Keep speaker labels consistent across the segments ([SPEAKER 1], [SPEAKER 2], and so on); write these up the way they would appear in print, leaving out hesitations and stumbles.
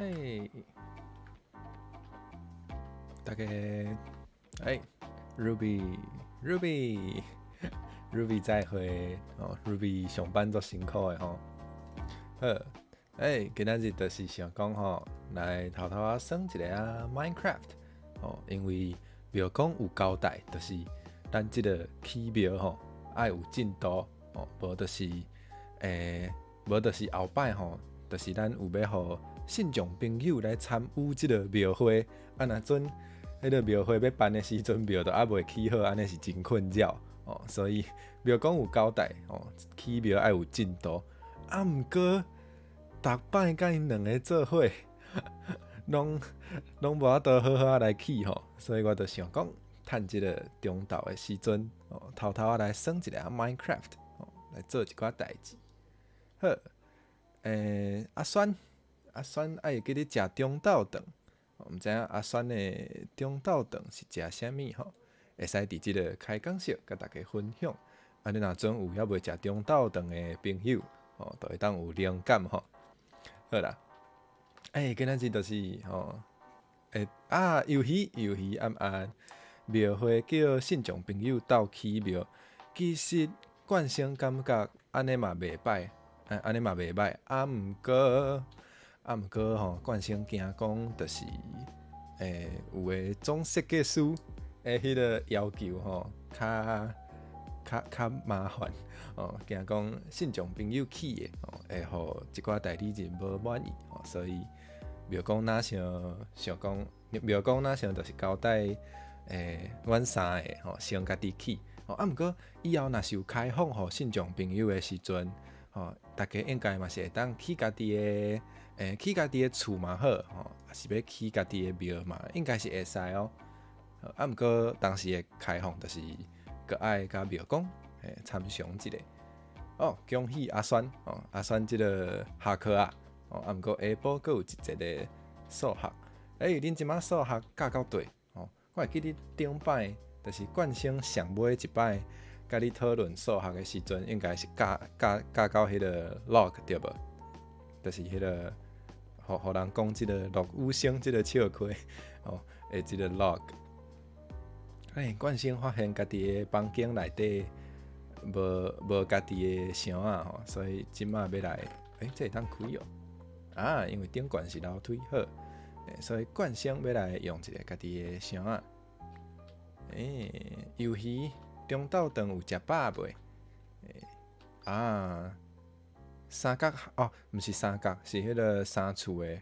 [SPEAKER 1] 嘿，大家，哎，Ruby，Ruby，Ruby 再會哦，Ruby 上班足辛苦的吼。好，哎，今仔日就是想講吼，來偷偷仔耍一下仔 Minecraft 哦，因為廟公有交代，就是咱這个起廟吼，愛有進度哦，無就是後擺吼，就是咱有欲予信眾朋友來參與這个廟會，啊，若陣彼个廟會欲辦的時陣，廟都猶未起好，按呢是真困擾哦。所以廟公有交代哦，起廟愛有進度。啊，毋過逐擺佮𪜶兩个做伙，攏攏無法度好好仔來起吼，所以我就想講，趁這个中晝的時陣哦，偷偷仔來耍一下 Minecraft 哦，來做一寡代誌。好，阿宣，阿宣愛會記得食中晝頓，毋知影阿宣的中晝頓是食啥物吼？會使佇這个開講室佮大家分享。啊，你若陣有猶未食中晝頓的朋友，哦，就會當有靈感吼。好啦，欸，今仔日就是吼，欸啊，魷魚魷魚暗暗廟會叫信眾朋友鬥起廟，其實慣性感覺按呢嘛袂歹，按呢嘛袂歹。啊，毋過吼，慣性驚講就是，有的總設計師的彼个要求吼，較較較麻煩哦，驚講信眾朋友起的哦，會予一寡代理人無滿意哦，所以廟公若想想講，廟公若想就是交代，阮三个吼先家己起哦，啊，毋過以後若是有開放予信眾朋友的時陣，吼，大家應該嘛是會當起家己的，起家己的厝嘛好，吼，抑是欲起家己的廟嘛，應該是會使哦。啊，毋過當時的開放就是閣愛佮廟公參詳一下。哦，恭喜阿宣哦，阿宣這个下課啊，哦，啊，毋過下晡閣有一節的數學。欸，恁這擺數學教到佗？哦，我會記得頂擺就是冠生上尾一擺佮你討論數學的時陣，應該是教教教到彼个 log 對無？就是彼个，予人講這个落雨聲這个笑話哦，的這个 log。欸，冠生發現家己的房間內底無無家己的箱仔吼，所以這擺欲來，欸，這會當開哦。啊，因為頂懸是樓梯好，所以冠生欲來用一个家己的箱仔。欸，魷魚中晝頓有食飽未？欸，啊，三角哦，毋是三角，是彼个三次的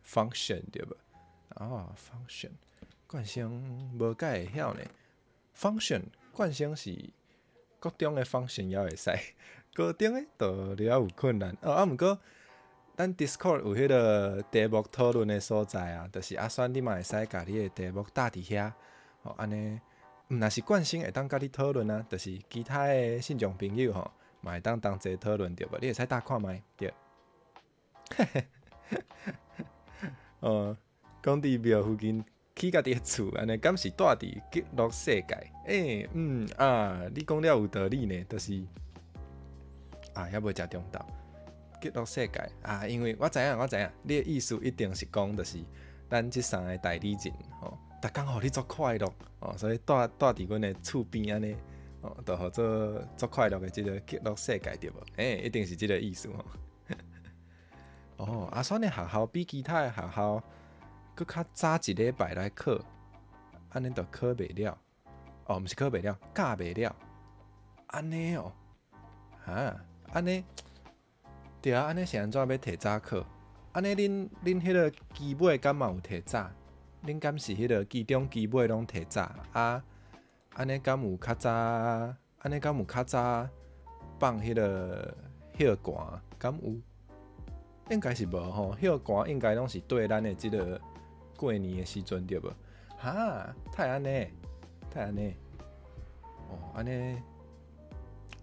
[SPEAKER 1] function 對無？哦，function，冠生無蓋會曉呢。function 冠生是國中的 function 猶會使，高中的就了有困難。哦，啊，毋過咱 Discord 有彼个題目討論的所在啊，就是阿宣你嘛會使共你的題目貼佇遐，吼，按呢，毋若是冠生會當佮你討論啊，就是其他的信眾朋友吼，嘛會當同齊討論對無？你會使搭看覓對。哦，講佇廟附近起家己的厝，按呢敢是蹛佇極樂世界？欸，嗯啊，你講了有道理呢，就是啊，猶未食中晝。極樂世界啊，因為我知影，我知影，你的意思一定是講，就是咱這三个代理人吼，逐工予你足快樂哦，所以蹛蹛佇阮的厝邊按呢，哦，就予做足快樂的這个極樂世界對無？欸，一定是這个意思吼。哦，阿宣的學校比其他的學校閣較早一禮拜來考，按呢就考袂了。哦，毋是考袂了，教袂了。按呢哦，哈，按呢，對啊，按呢是按怎欲提早考？按呢恁恁彼个期尾敢嘛有提早？恁敢是彼个期中期尾攏提早？啊，按呢敢有較早？按呢敢有較早放彼个歇寒？敢有？應該是無吼，歇寒應該攏是對咱的這个過年的時陣對無？哈，哪會按呢？哪會按呢？哦，按呢，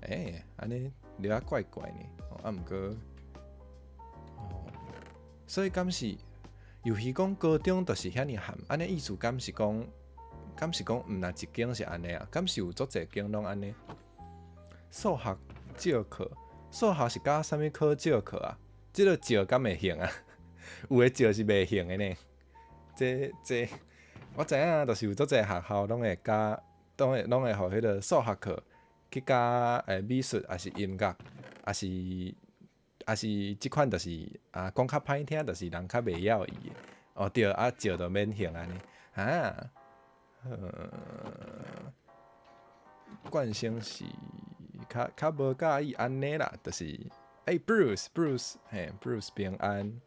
[SPEAKER 1] 欸，按呢了怪怪呢。哦，啊，毋過，哦，所以敢是，尤其講高中就是遐爾譀，按呢意思敢是講，敢是講毋若一間是按呢啊？敢是有足濟間攏按呢？數學借課，數學是佮啥物科借課啊？這个借敢會用啊？有的石是袂還的呢。這這我知影，就是有足濟學校攏會教，攏會攏會予彼个數學課去教美術，抑是音樂，抑是抑是這款就是啊，講較歹聽，就是人較袂曉伊的。哦對，啊石就免還按呢。啊，冠生是較較無佮意按呢啦，就是欸，Bruce Bruce 嘿，Bruce 平安，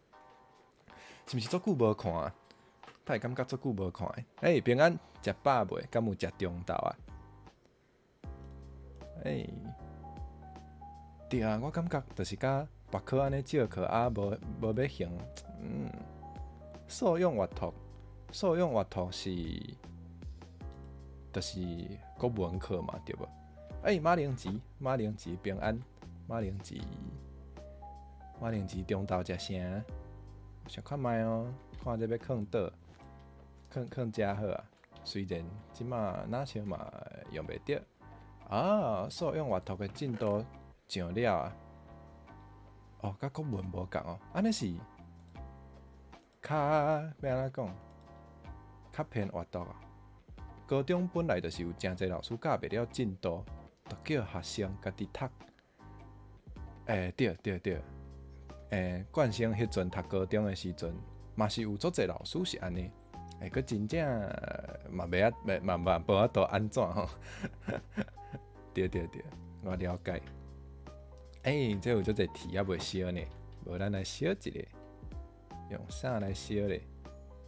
[SPEAKER 1] 是毋是足久無看？他會感覺足久無看的。欸，平安，食飽未？敢有食中晝啊？欸，對啊，我感覺就是佮別科按呢借課啊，無無欲還，素養閱讀，素養閱讀是，就是國文課嘛，對無？欸，馬鈴薯，馬鈴薯平安，馬鈴薯，馬鈴薯中晝食啥？想看覓哦，看這欲囥佗，囥囥遮好啊。雖然這馬若像嘛用袂著。啊，素養閱讀的進度上了啊。哦，佮國文無仝哦，按呢是較欲按怎講？較偏閱讀啊。高中本來就是有誠濟老師教袂了進度，就叫學生家己讀。欸，對對對，欸，冠生彼陣讀高中的時陣，嘛是有足濟老師是按呢。欸，閣真正嘛袂啊，袂嘛嘛無法度按怎吼。對對對，我了解。欸，這有足濟鐵猶未燒呢，無咱來燒一下，用啥來燒咧？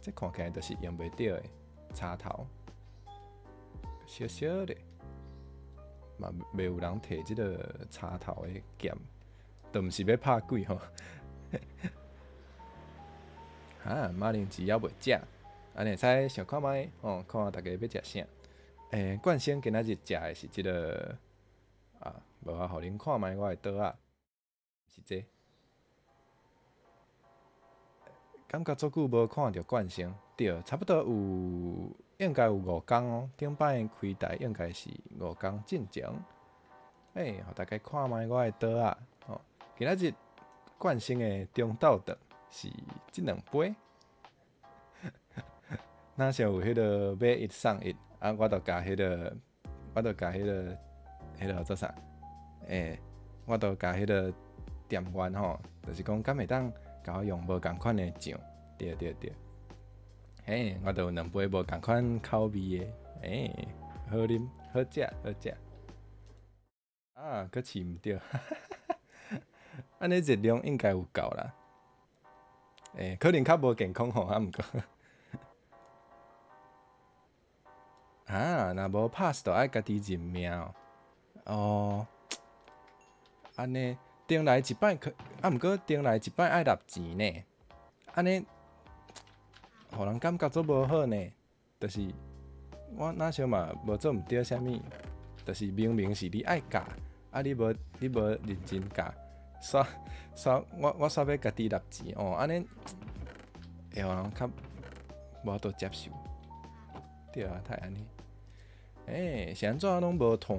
[SPEAKER 1] 這看起來就是用袂著的插頭，燒燒咧，嘛袂有人提這个插頭的劍，都毋是欲拍鬼吼。哈，馬鈴薯猶未食，按呢會使想看覓吼，看大家欲食啥？欸，冠生今仔日食的是這个啊，無啊，予恁看覓我的桌仔，是這。感覺足久無看著冠生，對，差不多有應該有5工哦。頂擺開台應該是5工進前。欸，予大家看覓我的桌仔吼。今仔日冠生的中晝頓是這兩杯。若像有彼个買一送一，啊，我就共彼个，我就共彼个，彼个做啥？欸，我就共彼个店員吼，就是講敢會當共我用無仝款的醬，對對對。嘿，我就有兩杯無仝款口味的，欸，好啉，好食，好食。啊，閣飼毋著，按呢熱量應該有夠啦。欸，可能較無健康吼，啊毋過。啊，若無 pass 就愛家己認命哦。哦，按呢，頂來一擺可，啊毋過頂來一擺愛納錢呢。按呢，予人感覺足無好呢。就是我若像嘛無做毋著啥物，就是明明是你愛教，啊你無你無認真教，煞煞我我煞欲家己納錢哦，按呢會予人較無法度接受。對啊，太按呢。欸，是按怎攏無炭？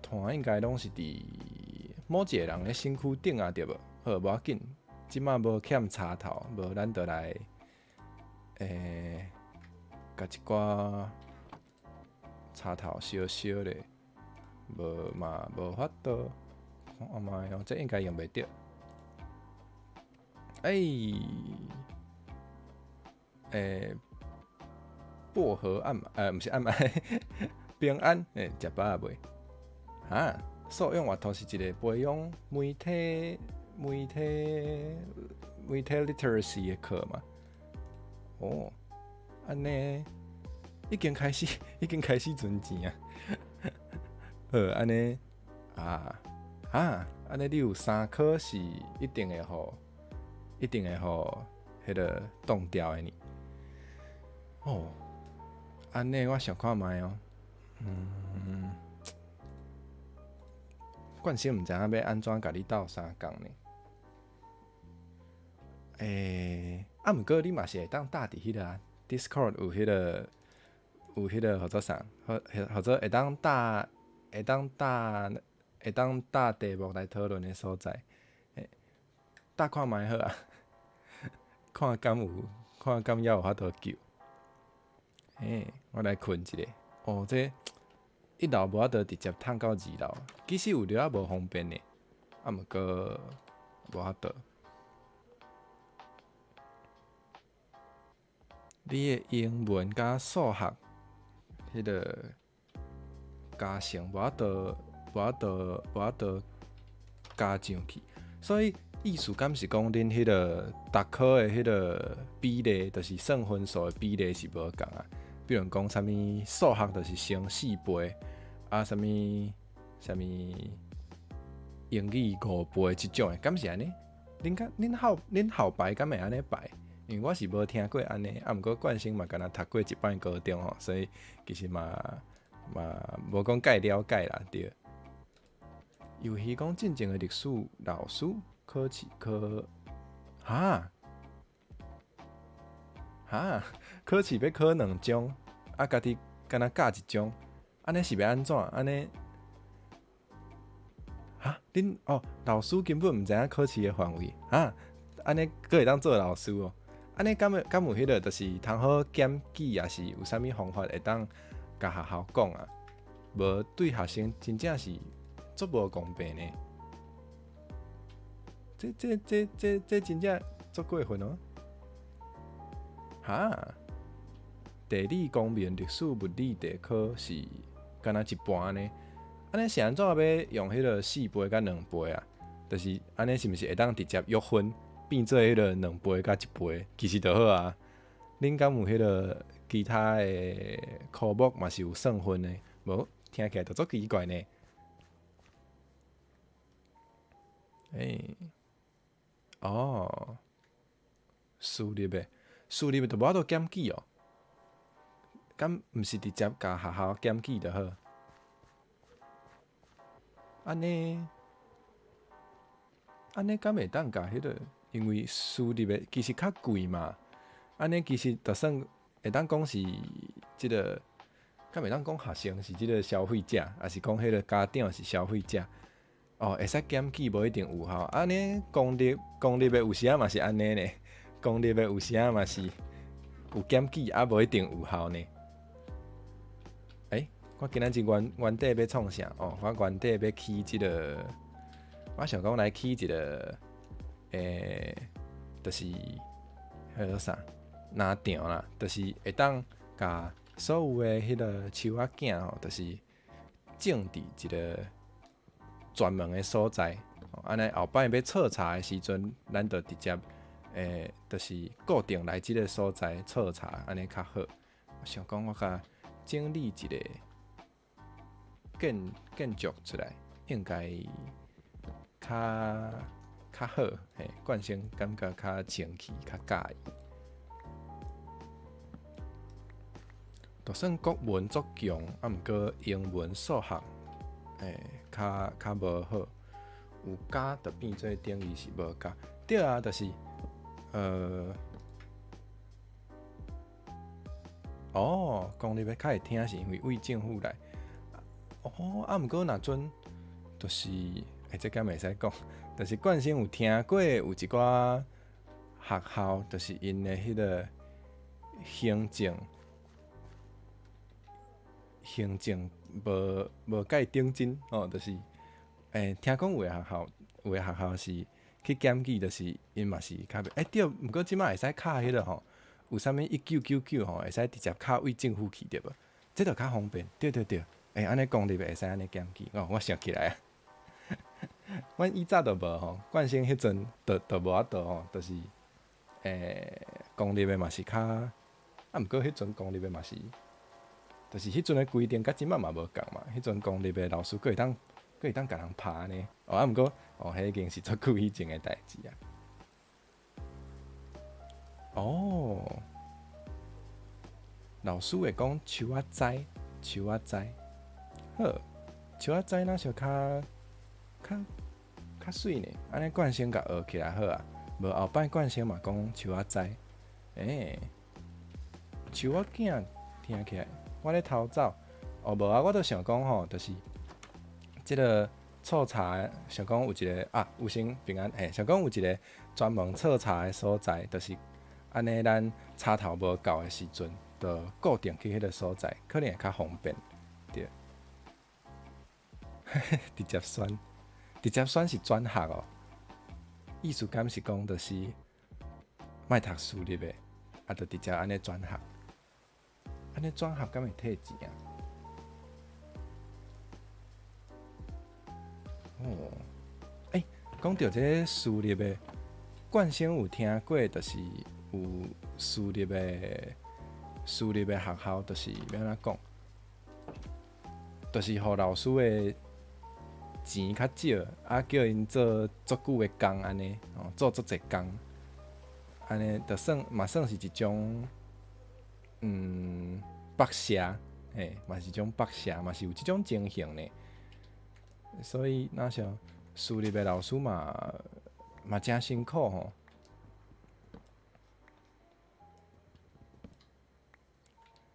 [SPEAKER 1] 炭應該攏是佇某一個人的身軀頂啊，對無？好，無要緊，這馬無欠插頭，無咱就來，欸，共一寡插頭燒燒咧，無嘛無法度，看覓哦，這應該用袂著。欸，欸。薄荷按毋是按平安，欸，食飽未？哈，素養閱讀是一个培養媒體、媒體、媒體 literacy 的課嘛？哦，按呢已經開始，已經開始存錢啊！好，按呢啊啊，按呢你有三科是一定會予，一定會予彼个擋掉的呢？哦。按呢，我想看覓哦。冠生毋知影欲按怎共你鬥相共呢？欸，啊，毋過你嘛是會當搭佇彼个啊，Discord 有彼个有彼个號做啥？或或者會當搭會當搭會當搭題目來討論的所在。欸，搭看覓好啊，看敢有，看敢猶有法度救。欸，我來睏一下。哦，這一樓無法度直接通到二樓，其實有著仔無方便的，啊，毋過無法度。你的英文佮數學，彼个加成無法度，無法度，無法度加上去，所以意思敢是講恁彼个逐科的彼个比例，就是算分數的比例是無仝啊。比如講啥物數學就是乘四倍，啊，啥物啥物英語五倍這種的，敢是按呢？恁敢恁校恁校排敢會按呢排？因為我是無聽過按呢，啊，毋過冠生嘛，敢若讀過一擺高中吼，所以其實嘛嘛無講介了解啦，對。尤其講進前的歷史老師考試考，哈哈，考試欲考兩張，啊，家己敢若教一張，按呢是欲按怎？按呢？哈？恁哦，老師根本毋知影考試的範圍，哈？按呢閣會當做老師哦？按呢敢有敢有彼个，就是通好檢舉，抑是有啥物方法會當共學校講啊？無對學生真正是足無公平呢。這這這這這真正足過分哦！哈？地理、公民、歷史、物理、地科是敢若一半呢？按呢是按怎欲用彼个四倍佮兩倍啊？就是按呢是毋是會當直接約分變做彼个兩倍佮一倍，其實就好啊。恁敢有彼个其他的科目嘛是有算分的？無？聽起來就足奇怪呢。欸，哦，私立的，私立的就無法度檢舉哦。敢毋是直接共學校檢舉就好？按呢，按呢敢會當共彼个？因為私立的其實較貴嘛。按呢其實就算會當講是這个，敢會當講學生是這个消費者，抑是講彼个家長是消費者？哦，會使檢舉無一定有效。按呢公立公立的有時仔嘛是按呢呢，公立的有時仔嘛是有檢舉，啊無一定有效呢。欸，我今仔日原原底欲創啥？哦，我原底欲起這个，我想講來起一个，欸，就是彼个啥，林場啦，就是會當共所有的彼个樹仔囝吼，就是種佇一个專門的所在，按呢後擺欲徹查的時陣，咱就直接，欸，就是固定來這个所在徹查，按呢較好。我想講，我共整理一个建建築出來，應該較較好，嘿，冠生感覺較清氣，較佮意。就算國文足強，啊，毋過英文、數學，欸，較較無好，有加就變做等於是無加。對啊，就是，哦，公立的較會聽是因為為政府來。哦，啊，毋過若陣，就是，欸，這敢袂使講，就是冠生有聽過有一寡學校，就是𪜶的彼个行政。行政無無介認真哦，就是，欸，聽講有的學校，有的學校是去檢舉，就是𪜶嘛是較袂，欸對，毋過這擺會使敲彼个吼，有啥物1999吼，會使直接敲對政府去對無？這就較方便，對對對，欸，按呢公立的會使按呢檢舉，哦，我想起來啊，阮以早就無吼，冠生彼陣就就無法度吼，就是，欸，公立的嘛是較，啊，毋過彼陣公立的嘛是。就是彼陣的規定，佮這擺嘛無仝嘛。彼陣公立的老師閣會當，閣會當共人拍呢。哦，啊，毋過，哦，彼已經是足久以前的代誌啊。哦，老師會講樹仔栽，樹仔栽，好，樹仔栽若像較較較媠呢。按呢冠生共學起來好啊。無後擺冠生嘛講樹仔栽，欸，樹仔囝聽起來。我咧偷走，哦無啊！我都想講吼，就是這个剉柴，想講有一个啊，有生平安嘿，想講有一个專門剉柴的所在，就是按呢，咱柴頭無夠的時陣，就固定去彼个所在，可能會較方便，對。直接選，直接選是轉學哦。意思敢是講，就是莫讀私立的，啊，就直接按呢轉學。按呢轉學敢會退錢啊？哦，欸，講著這个私立的，冠生有聽過，就是有私立的學校，就是欲按怎講，就是予老師的錢較少，啊，叫𪜶做足久的工按呢，哦，做足濟工，按呢，就算嘛算是一種，剝削，嘿，嘛是一種剝削，嘛是有這種情形呢。所以，若像私立的老師嘛，嘛誠辛苦吼。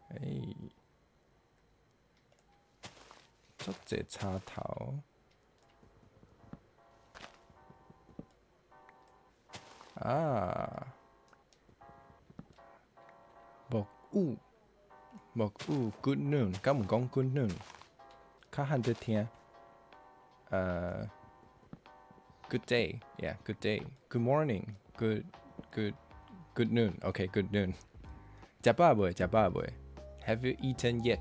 [SPEAKER 1] 欸，足濟柴頭。啊，木雨，木雨，Good noon，敢有講 Good noon？較罕得聽。Good day，yeah，good day，good morning，good good good noon，OK，good noon。食飽未？食飽未？Have you eaten yet？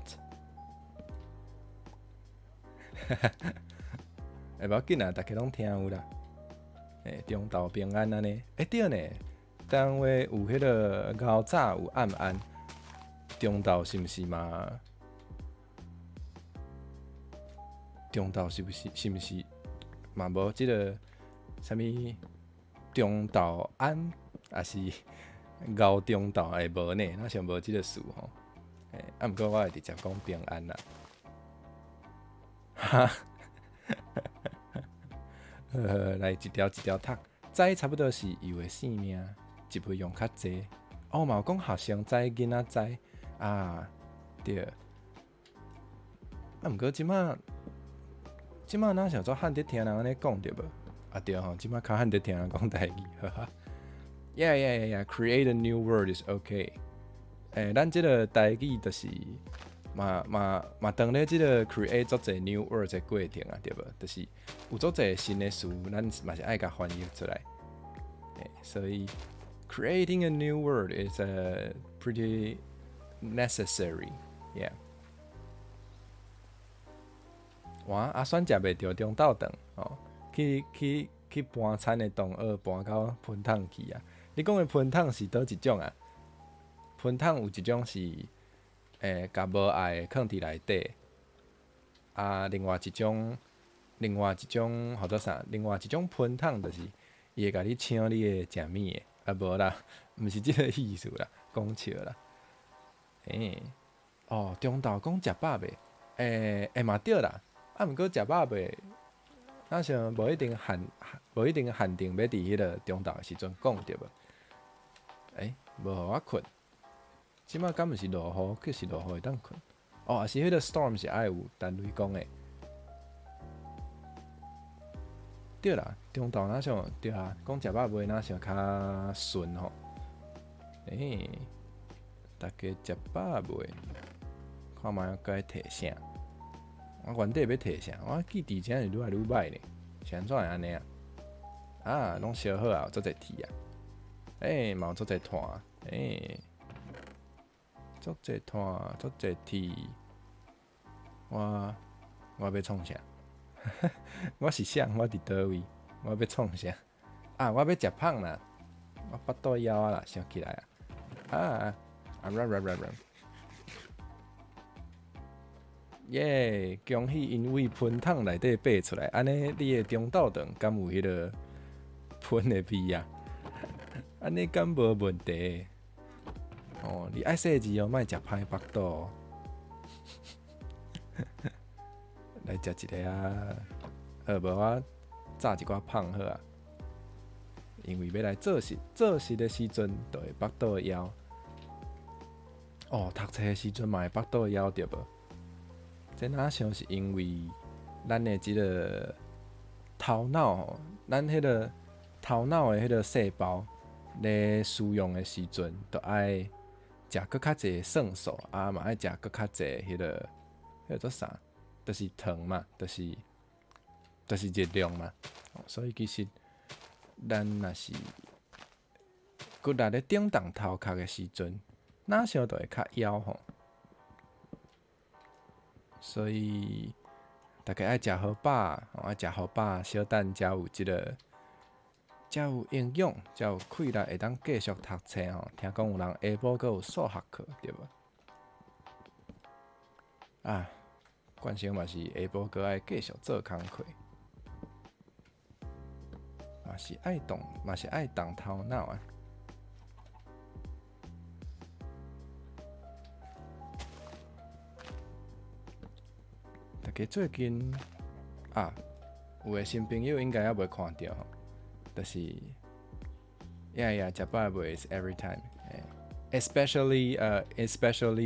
[SPEAKER 1] 欸，無要緊啊，逐家攏聽有啦。欸，中晝平安按呢。欸，對呢，台灣話有彼个𠢕早有暗暗，中晝是毋是嘛？中晝是毋是嘛無這个啥物中晝暗，抑是𠢕中晝會無呢？若像無這个詞吼。欸，啊，毋過我會直接講平安啦。哈，來一條一條讀，知差不多是幼的性命，一輩用較濟。哦，嘛有講學生知、囡仔知啊，對。啊，毋過這馬這馬若像做罕得聽人按呢講對無？啊對吼，這馬較罕得聽人講台語，哈哈。Yeah. Create a new word is okay. 欸，咱這个台語就是嘛嘛嘛，當咧這个 create 足濟 new word 的過程啊，對無？就是有足濟新的詞，咱嘛是愛共翻譯出來。欸，所以 creating a new word is a pretty necessary. Yeah. 哇，阿選食袂著中晝頓哦，去去去搬餐的同學搬到噴桶去啊！你講的噴桶是佗一種啊？噴桶有一種是，欸，共無愛的囥佇內底，啊，另外一種號做啥？另外一種噴桶就是伊會共你搶你的食物的，啊無啦，毋是這个意思啦，講笑啦。欸，哦，中晝講食飽未？欸欸嘛對啦，啊毋過食飽未？若像無一定限定欲佇彼个中晝的時陣講對無？欸，無予我睏。這馬敢毋是落雨？確實落雨會當睏。哦，抑是彼个 storm 是愛有單雷公的。對啦，中晝若像對啊，講食飽未若像較順吼。欸，逐家食飽未？看覓該提啥？我原底欲提啥？我記佇遮是愈來愈䆀呢，是按怎會按呢啊？啊，攏燒好啊，有足濟鐵啊！欸，嘛有足濟炭，欸，足濟炭，足濟鐵。我欲創啥？我是啥？我佇佗位？我欲創啥？啊，我欲食麭啦！我腹肚枵啊啦，想起來啊！啊啊！耶！恭喜𪜶為噴桶內底爬出來，按呢你的中晝頓敢有彼个噴的味啊？按呢敢無問題？哦，你愛細膩哦，莫食歹腹肚哦。來食一个啊，好無我炸一寡麭好啊。因為欲來做實做實的時陣，就會腹肚枵。哦，讀冊的時陣嘛會腹肚枵對無？這若像是因為咱的這个頭腦吼，咱彼个頭腦的彼个細胞咧使用的時陣，就愛食閣較濟酸素，啊嘛愛食閣較濟彼个彼个做啥？就是糖嘛，就是熱量嘛。所以其實咱若是骨力咧頂動頭殼的時陣，若像就會較枵吼。所以大家愛食好飽，愛食好飽，小等才有這个，才有營養，才有氣力會當繼續讀冊吼。聽講有人下晡閣有數學課，對無？啊，冠生嘛是下晡閣愛繼續做工課，嘛是愛動，嘛是愛動頭腦啊。大家最近啊，有的新朋友應該猶未看著吼，就是，yeah，食飽未 is every time, especially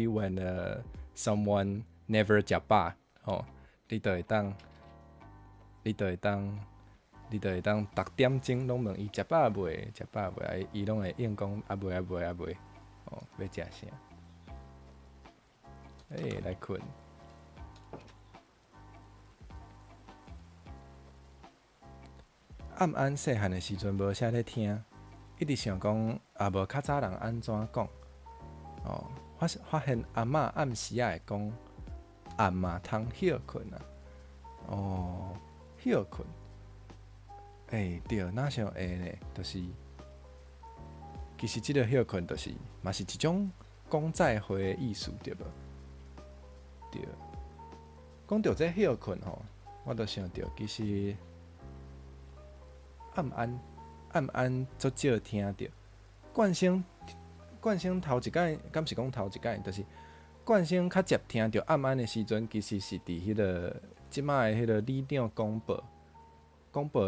[SPEAKER 1] when someone never 食飽吼，你就會當逐點鐘攏問伊食飽未，食飽未，啊伊攏會應講猶未猶未猶未，哦，欲食啥？欸，來睏。暗安細漢的時陣無啥咧聽，一直想講啊無較早人按怎講，哦，發現阿嬤暗時仔會講暗嘛通歇睏啊，哦，歇睏，欸，對，若像會呢，就是其實這个歇睏就是嘛是一種講再會的意思，對無？對，講著這歇睏吼，我就想著其實。暗安暗安足少聽著，冠生冠生頭一擺，敢是講頭一擺，就是冠生較捷聽著暗安的時陣，其實是佇彼个這擺的彼个里長廣播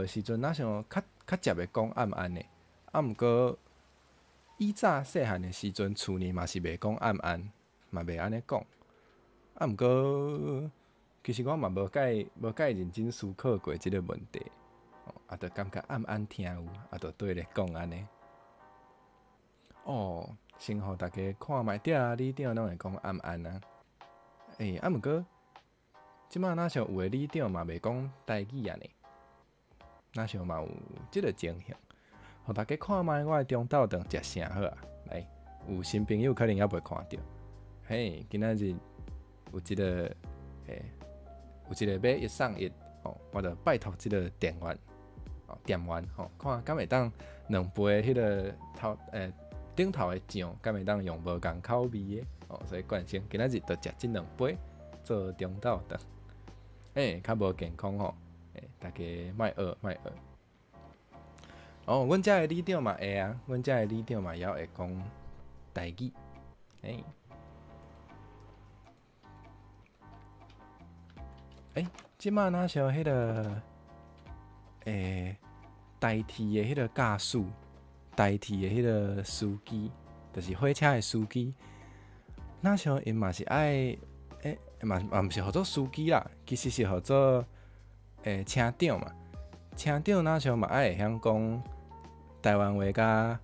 [SPEAKER 1] 的時陣，若像較捷會講暗安的。啊，毋過以早細漢的時陣，厝裡嘛是袂講暗安，嘛袂按呢講。啊，毋過其實我嘛無蓋認真思考過這个問題。啊，就感覺暗暗聽有，啊，就對咧講按呢。哦，先予大家看覓，對啊，里長攏會講暗安啊。欸，啊，毋過這擺若像有的里長嘛袂講台語啊呢，若像嘛有這个情形。予大家看覓，我的中晝頓食啥好啊？來，有新朋友可能猶未看著。嘿，今仔日有這个，欸，有一个買一送一，哦，我就拜託這个店員。店員吼，看敢會當兩杯彼个頭頂頭的醬，敢會當用無仝口味的哦，所以冠生今仔日就食這兩杯做中晝頓，欸，較無健康吼，欸，大家莫學莫學。哦，阮遮的里長嘛會啊，阮遮的里長嘛猶會講台語，欸，欸，這擺若像彼个。欸，台鐵的彼个駕駛，台鐵的彼个司機，就是火車的司機，若像𪜶嘛是愛，欸，嘛毋是號做司機啦，其實是號做車長嘛。車長若像嘛愛會曉講台灣話佮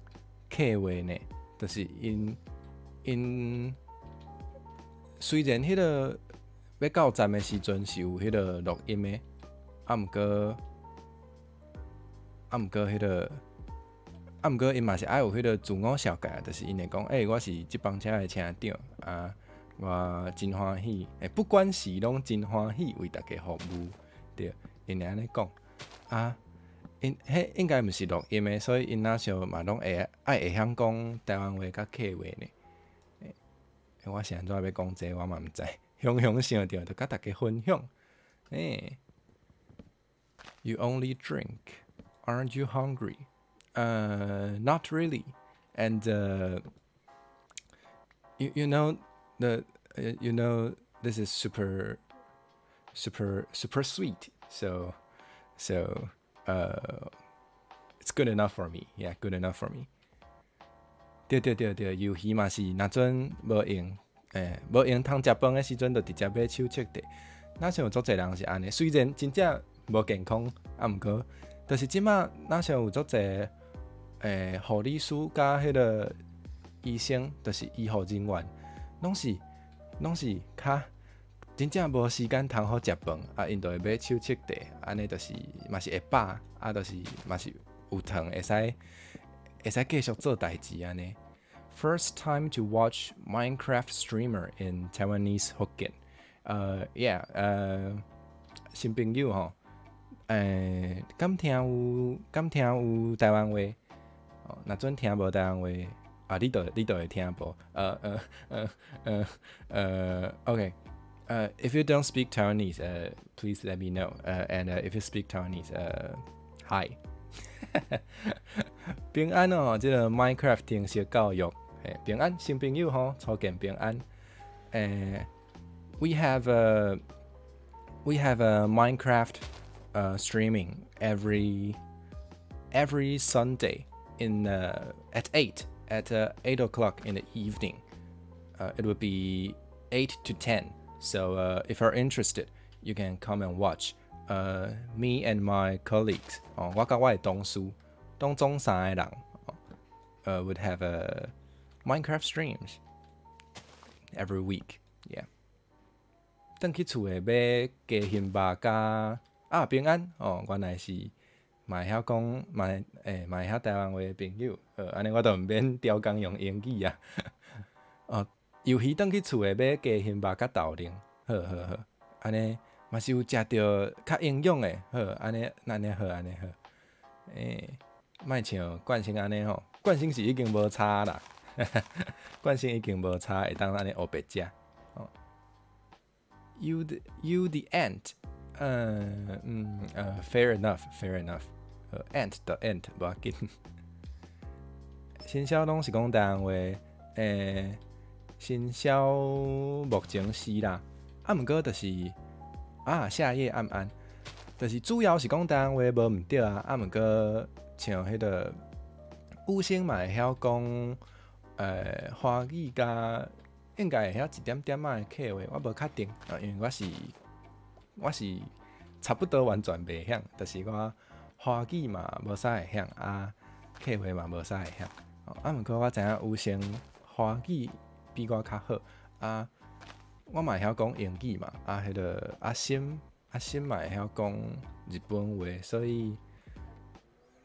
[SPEAKER 1] 客話呢，就是𪜶雖然彼个欲到站的時陣是有彼个錄音的，啊毋過。啊，毋過彼个，啊，毋過𪜶嘛是愛有彼个自我紹介，就是𪜶會講，欸，我是這班車的車長，啊，我真歡喜，欸，不管是攏真歡喜為大家服務，對，𪜶會按呢講，啊，𪜶彼應該毋是錄音的，所以𪜶若像嘛攏會愛會曉講台灣話佮客話呢。欸，我是按怎欲講這個，我嘛毋知，雄雄想著就佮大家分享，欸，You only drink. Aren't you hungry? Not really. And you know this is super, super, super sweet. So it's good enough for me. Yeah, good enough for me. 對對對對，魷魚嘛是，若陣無閒，欸，無閒通食飯的時陣，就直接買手切茶。若像有足濟人是按呢，雖然真正無健康。啊，毋過，就是這馬若像有足濟護理師佮彼个醫生，就是醫護人員，攏是較真正無時間通好食飯，啊，𪜶就會買手測茶，按呢就是嘛是會飽，啊，就是嘛是有糖，會使繼續做代誌按呢。First time to watch Minecraft streamer in Taiwanese Hokkien。Yeah，新朋友吼，敢聽有台灣話？哦，若準聽無台灣話，啊，你就會聽無。OK。If you don't speak Taiwanese, please let me know. And if you speak Taiwanese, hi. 平安哦，這个 Minecraft 程式教育，嘿，平安，新朋友吼，初見平安。We have a Minecraft streaming every Sunday in at 8 o'clock in the evening. It would be 8 to 10. So if you're interested, you can come and watch. Me and my colleagues, 哦，我佮我的同事，當中三个人，would have a Minecraft streams every week. Yeah. 轉去厝內買雞胸肉佮啊平安哦，原來是嘛會曉講嘛嘛會曉台灣話的朋友，按呢我就毋免刁工用英語啊。哦，魷魚轉去厝內買雞胸肉佮豆奶，好好好，按呢嘛是有食著較營養的，好，按呢按呢好，按呢好。莫像慣性按呢吼，慣性是已經無差啦，慣性已經無差，會當按呢烏白食。哦，You the ant，嗯嗯fair enough，fair enough，ant 的 ant 無要緊。新銷攏是講台灣話，新銷目前是啦，啊，毋過就是啊，夏夜暗暗，就是主要是講台灣話無毋對啊，啊，毋過像彼个有聲嘛會曉講，華語佮應該會曉一點點仔的客話，我無確定啊，因為我是差不多完全袂曉，就是我華語嘛無啥會曉啊，客話嘛無啥會曉。啊，毋過我知影有聲華語比我較好啊，我嘛會曉講英語嘛，啊，彼个阿心嘛會曉講日本話，所以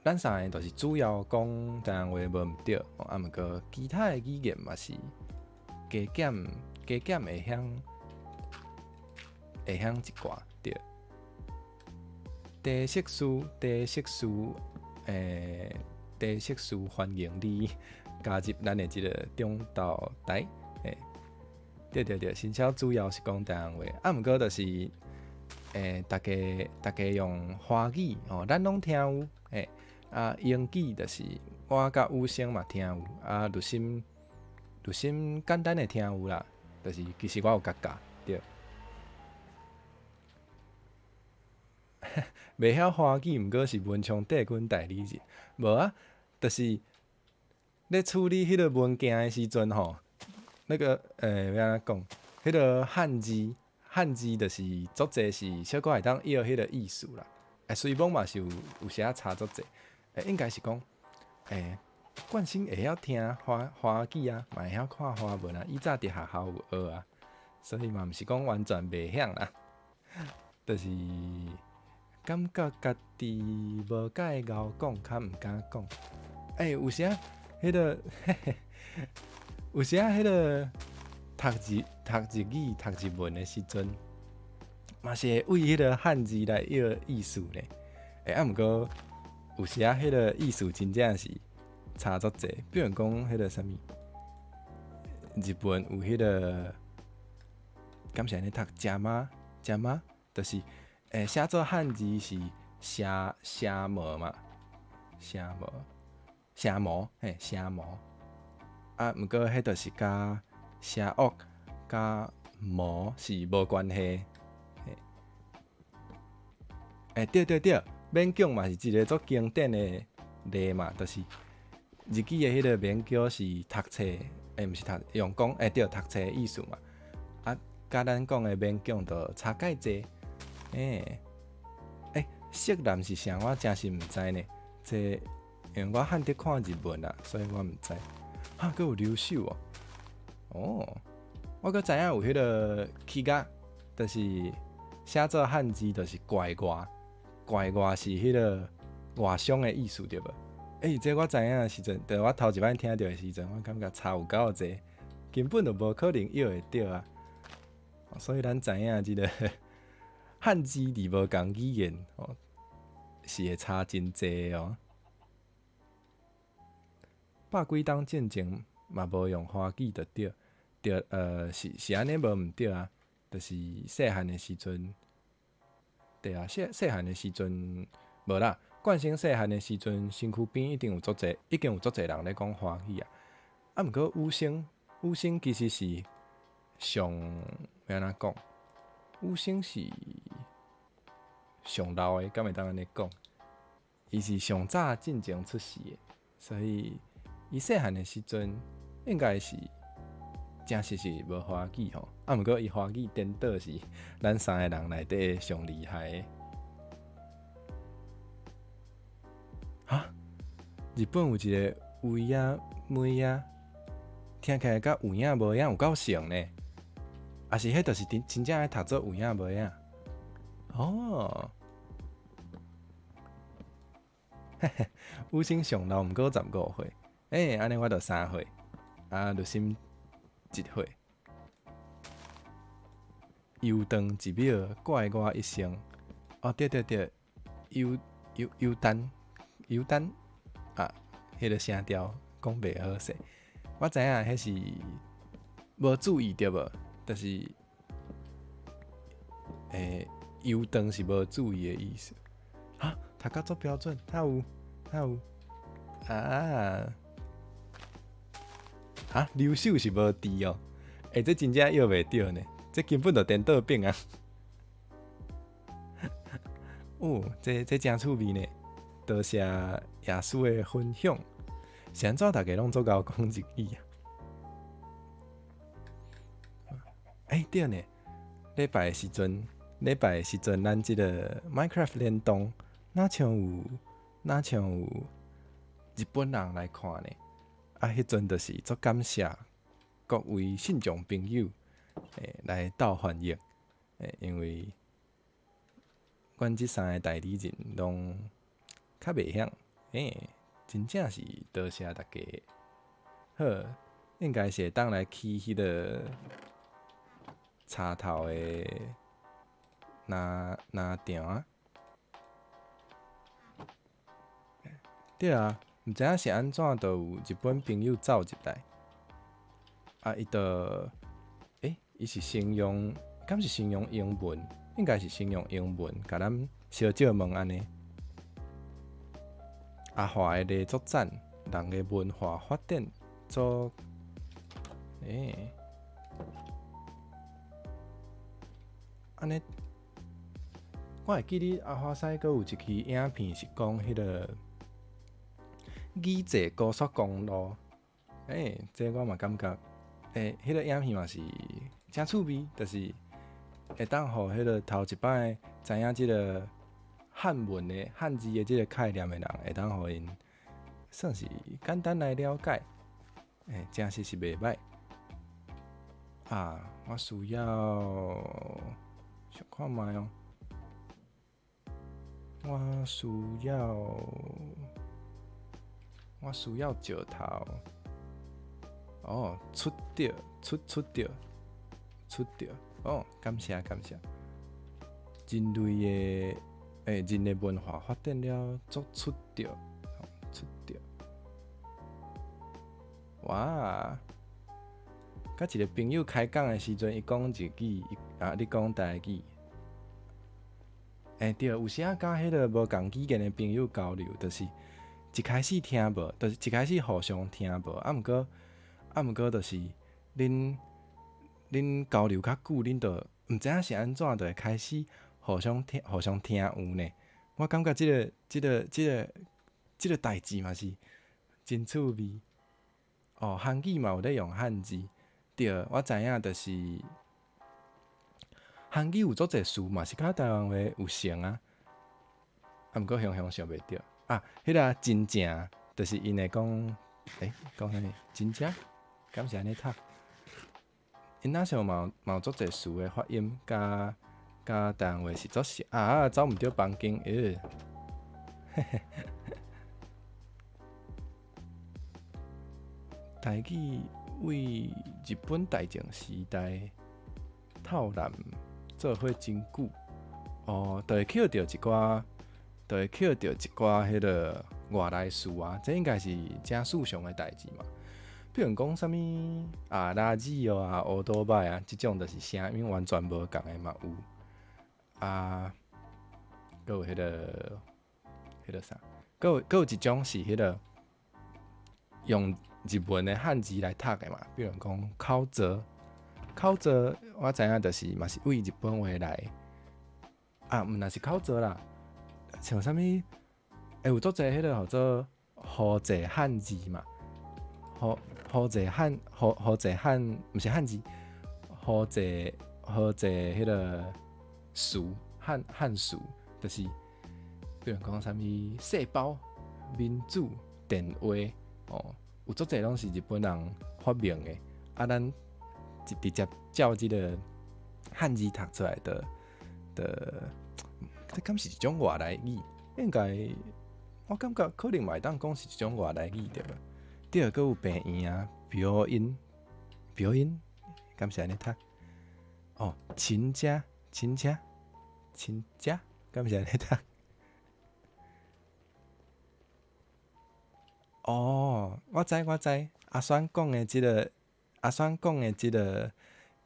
[SPEAKER 1] 咱三个就是主要講台灣話無毋對，啊，毋過其他的語言嘛是加減加減會曉一寡對。茶色師，茶色師，茶色師歡迎你加入咱的這个中晝台，對對對，新銷主要是講台灣話，啊，毋過就是，逐家用華語哦，咱攏聽有，啊，英語就是我佮有聲嘛聽有，啊，律心簡單的聽有啦，就是其實我有共教，對。袂曉華語，毋過是文昌帝君代理人，無啊，就是咧處理彼个文件的時陣吼，那個欲按怎講？彼个漢字就是足濟是小可會當譯彼个意思啦。雖罔嘛是有時仔差足濟，應該是講，冠生會曉聽華語啊，嘛會曉看華文啊，以早佇學校有學啊，所以嘛毋是講完全袂曉啦，就是感覺家己無介𠢕講，較毋敢講。有時仔彼个讀日語、讀日文的時陣，嘛是會為彼个漢字來譯意思呢。啊，毋過有時仔彼个意思真正是差足濟。比如講彼个啥物，日本有彼个，敢是按呢讀？邪魔邪魔，就是寫做漢字是邪魔嘛，邪魔邪魔嘿，邪魔。啊，毋過彼就是佮邪惡佮魔是無關係。對對對，勉強嘛是一个足經典的例嘛，就是日語的彼个勉強是讀冊，毋是讀用講，對，讀冊的意思嘛。啊，佮咱講的勉強就差蓋濟。色男是啥？我真是毋知呢。這因為我罕得看日文啊，所以我毋知。哈，閣有留守哦。哦，我閣知影有彼个起家，就是寫做漢字，就是怪外，怪外是彼个外傷的意思對無？欸，這我知影的時陣，就我頭一擺聽著的時陣，我感覺差有夠濟，根本就無可能臆會著啊。所以咱知影這个漢字佇無仝語言哦，是會差真濟哦。百幾冬進前嘛無用華語就對，對，是按呢無毋對啊，就是細漢的時陣，對啊，細細漢的時陣無啦。冠生細漢的時陣，身軀邊一定有足濟，已經有足濟人咧講華語啊。啊，毋過雨生，雨生其實是上欲按怎講？雨生是上老的，敢會當按呢講？伊是上早進前出世的，所以伊細漢的時陣應該是誠實是無華語吼。啊，毋過伊華語顛倒是咱三个人內底上厲害的。哈！日本有一个有影妹仔，聽起來佮有影無影有夠像呢。抑是彼就是真真正愛讀做有影無影？哦，嘿嘿，雨生上老毋過15歲，欸，按呢我就3歲，啊，律心1歲。悠長一秒，怪我一生。哦，對對對，悠悠悠單。悠單啊，彼个聲調講袂好勢，我知影彼是無注意著無，就是，欸，悠長是無注意的意思。哈，讀甲足標準，他有，他有啊？哈，留守是無字哦，欸，這真正臆袂著呢，這根本就顛倒變啊！哦，這這誠趣味呢。多謝耶穌的分享，是按怎逐家攏足𠢕講日語啊？欸，對呢，禮拜的時陣，禮拜的時陣，咱這个 Minecraft 聯動，若像有日本人來看呢？啊，彼陣就是足感謝各位信眾朋友，欸，來鬥翻譯，欸，因為阮這三个代理人攏較袂曉，欸，真正是多謝大家。好，應該是會當來起彼个柴頭的林林場啊。對啊，毋知影是按怎，就有日本朋友走入來，啊，伊就，欸，伊是先用，敢是先用英文？應該是先用英文，共咱相借問按呢。阿華的禮作讚，人的文化發展做，欸，按呢，我會記得阿華西閣有一期影片是講彼个宇濟高速公路，欸，這我嘛感覺，欸，彼个影片嘛是誠趣味，就是會當予彼个頭一擺知影這个漢文的漢字的這个概念的人，會當予𪜶算是簡單來了解，欸，誠實是袂䆀。啊，我需要想看覓哦，我需要，我需要石頭。哦，出著，出出著，出著，哦，感謝感謝。人類的，欸，人的文化發展了足出著，出著。哇！佮一个朋友開講的時陣，伊講日語，啊，你講台語。欸，對，有時仔佮彼个無仝語言的朋友交流，就是一開始聽無，就是一開始互相聽無，啊，毋過，啊，毋過就是恁恁交流較久，恁就毋知影是按怎，就會開始互相聽，互相聽有呢。我感覺這个、這个、這个、這个代誌嘛是真趣味。哦，韓語嘛有咧用漢字，對，我知影就是韓語有足濟詞嘛是佮台灣話有像啊。啊，毋過雄雄想袂著啊，彼个真正就是𪜶會講，欸，講啥物？真正？敢是按呢讀？𪜶若像嘛有足濟詞的發音，佮佮台灣話是足像啊，走毋著房間，欸，嘿嘿。台語為日本大正時代透南做伙真久，哦，就會抾著一寡，就會抾著一寡彼个外來詞啊，這應該是誠日常的代誌嘛。比如講啥物啊，垃圾哦啊，烏多擺啊，這種就是聲音完全無仝的嘛有。啊，閣有彼个啥，閣有一種是彼个用日文的漢字來讀的嘛，比如講口座，口座我知影就是嘛是對日本話來，啊，毋若是口座啦，像啥物，欸，有足濟彼个號做和濟漢字嘛，和和濟漢和和濟漢，毋是漢字，和濟和濟彼个詞漢詞，就是比如講啥物細胞、民主、電話，哦，有足濟攏是日本人發明的，啊，咱直接照這个漢字讀出來的的，這敢是一種外來語？應該我感覺可能嘛會當講是一種外來語對無？對，閣有病院啊，表音，表音，敢是按呢讀？哦，親家，親家，親家，敢是按呢讀？哦，我知我知，阿選講的這个，阿選講的這个，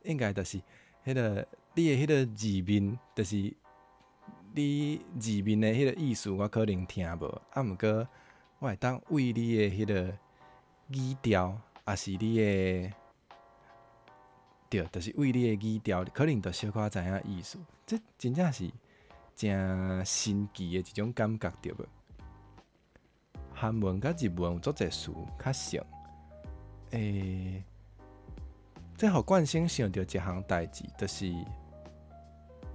[SPEAKER 1] 應該就是彼个你的彼个字面，就是你字面的彼个意思，我可能聽無，啊，毋過我會當對你的彼个語調，抑是你的，對，就是對你的語調，可能就小可知影意思。這真正是誠神奇的一種感覺，對無？韓文佮日文有足濟詞較像，欸，這予冠生想著一項代誌，就是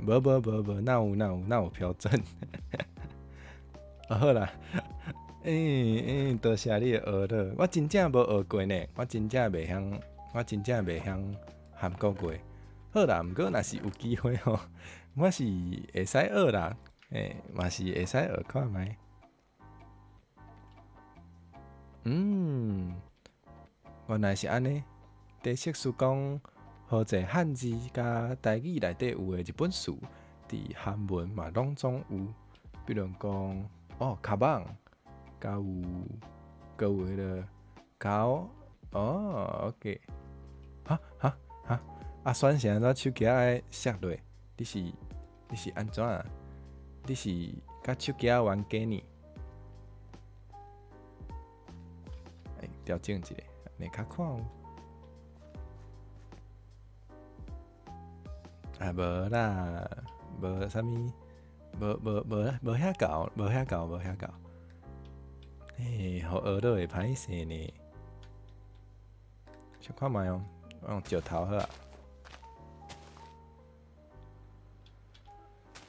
[SPEAKER 1] 無無無無，哪有哪有哪有標準？好啦，欸欸，多謝你的學了，我真正無學過呢，我真正袂曉，我真正袂曉韓國話。好啦，毋過若是有機會吼，我是會使學啦，欸，嘛是會使學看覓。嗯，原來是按呢。第釋書講，和濟漢字佮台語內底有的日本詞，佇韓文嘛攏總有。比如講，哦，カバン，佮有，閣有彼个狗，哦，OK。哈哈哈，阿選是按怎手機仔摔落？你是按怎？你是佮手機仔玩假呢？欸，調整一下，按呢較看有。啊，無啦，無啥物，無無無無遐厚，無遐厚，無遐厚。欸，予學落會歹勢呢。小看覓哦，我用石頭好啊。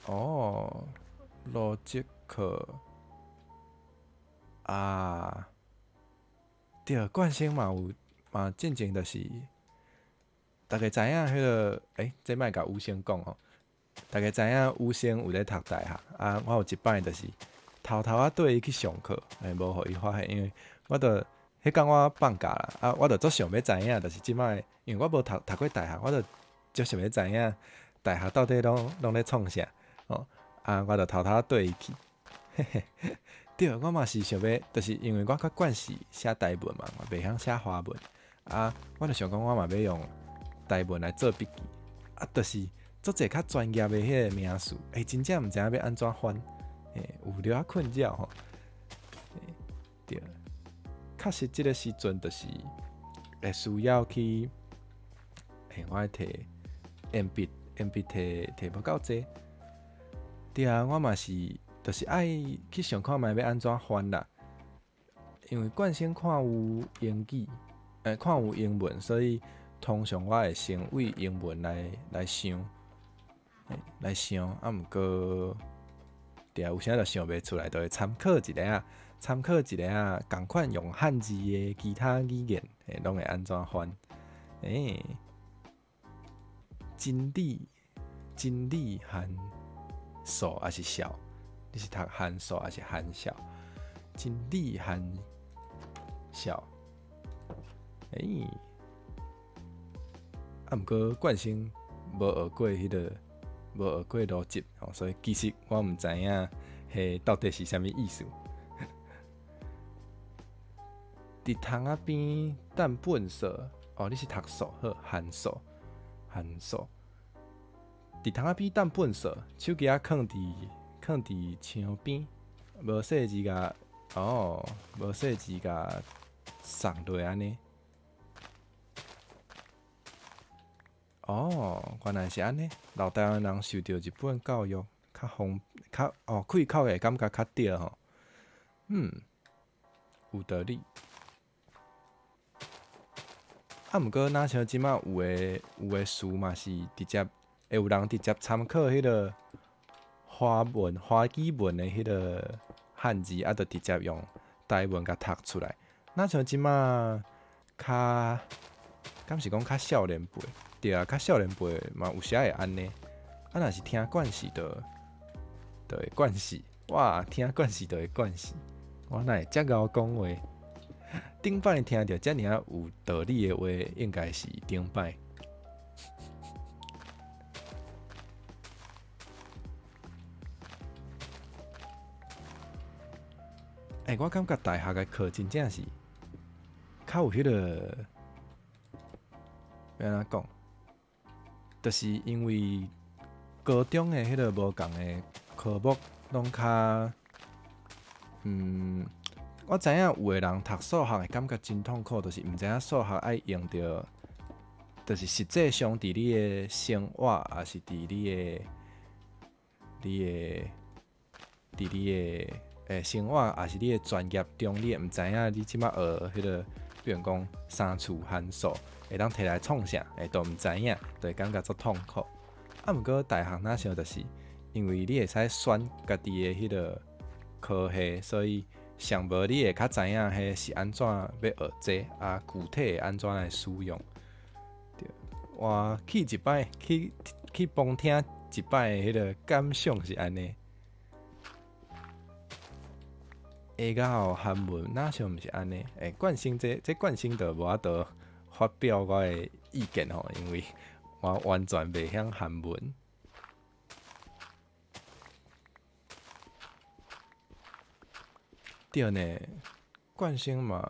[SPEAKER 1] 哦，邏輯課啊，對，冠生嘛有嘛，進前就是，大家知影彼个，欸，這莫共宇生講吼。大家知影宇生有咧讀大學啊，我有一擺就是偷偷仔綴伊去上課，欸，無予伊發現，因為我著彼工我放假啦，啊，我著足想欲知影，就是這擺，因為我無讀過大學，我著足想欲知影大學到底攏咧創啥，哦，啊，我著偷偷仔綴伊去，嘿嘿，對，我嘛是想欲，就是因為我較慣勢寫台文嘛，我袂曉寫華文，啊，我著想講我嘛欲用台文來做筆記，啊，就是足濟較專業的彼个名詞，欸，真正毋知影欲按怎翻，欸，有著仔困擾吼，欸，對，確實這个時陣就是會需要去，欸，我愛提鉛筆，鉛筆提提無夠濟，對啊，我嘛是，就是愛去想看覓欲按怎翻啦，因為慣性看有英語，欸，看有英文，所以通常我會先對英文來想，欸，來想，啊，毋過對啊，有啥就想袂出來，就會參考一下啊，參考一下啊，仝款用漢字的其他語言，欸，攏會按怎翻？欸，真理，真理函數抑是數？你是讀函數抑是函數？真理函數，欸，啊，毋過冠生無學過彼個，無學過邏輯，吼，所以其實我毋知影彼到底是啥物意思。佇窗仔邊等糞掃，哦，你是讀數好，函數，函數。佇窗仔邊等糞掃，手機仔囥佇牆邊，無細緻共，哦，無細緻共送落按呢。哦，原來是按呢。老台灣人受著日本教育較方較哦，開口會感覺較對吼。嗯，有道理。啊，毋過若像這馬有的詞嘛是直接會有人直接參考彼個華文華語文的彼個漢字，啊，就直接用台文共讀出來。若像這馬較，敢是講較少年輩？對啊，較少年輩嘛有時會按呢。啊，若是聽慣勢就會慣勢。哇，聽慣勢就會慣勢。我哪會遮𠢕講話？頂擺聽著遮爾仔有道理的話，應該是頂擺。欸，我感覺大學的課真正是較有彼個，欲按怎講？就是因為高中的彼個無仝的科目攏較，我知影有的人讀數學會感覺真痛苦，就是毋知影數學愛用著，就是實際上佇你的生活，抑是佇你的、你的、佇你的生活，抑是你的專業中，你會毋知影你這馬學彼個，比如講三次函數會當提來創啥，會都毋知影，就會感覺足痛苦。啊，毋過大學若像就是，因為你會使選家己的彼個科系，所以上無你會較知影彼是按怎欲學這個，啊，具體會按怎來使用。對，我去一擺去去旁聽一擺的彼個感想是按呢。下到韓文，若像毋是按呢？欸，冠生這這冠生就無法度發表我的意見吼，因為我完全袂曉韓文。對呢，冠生嘛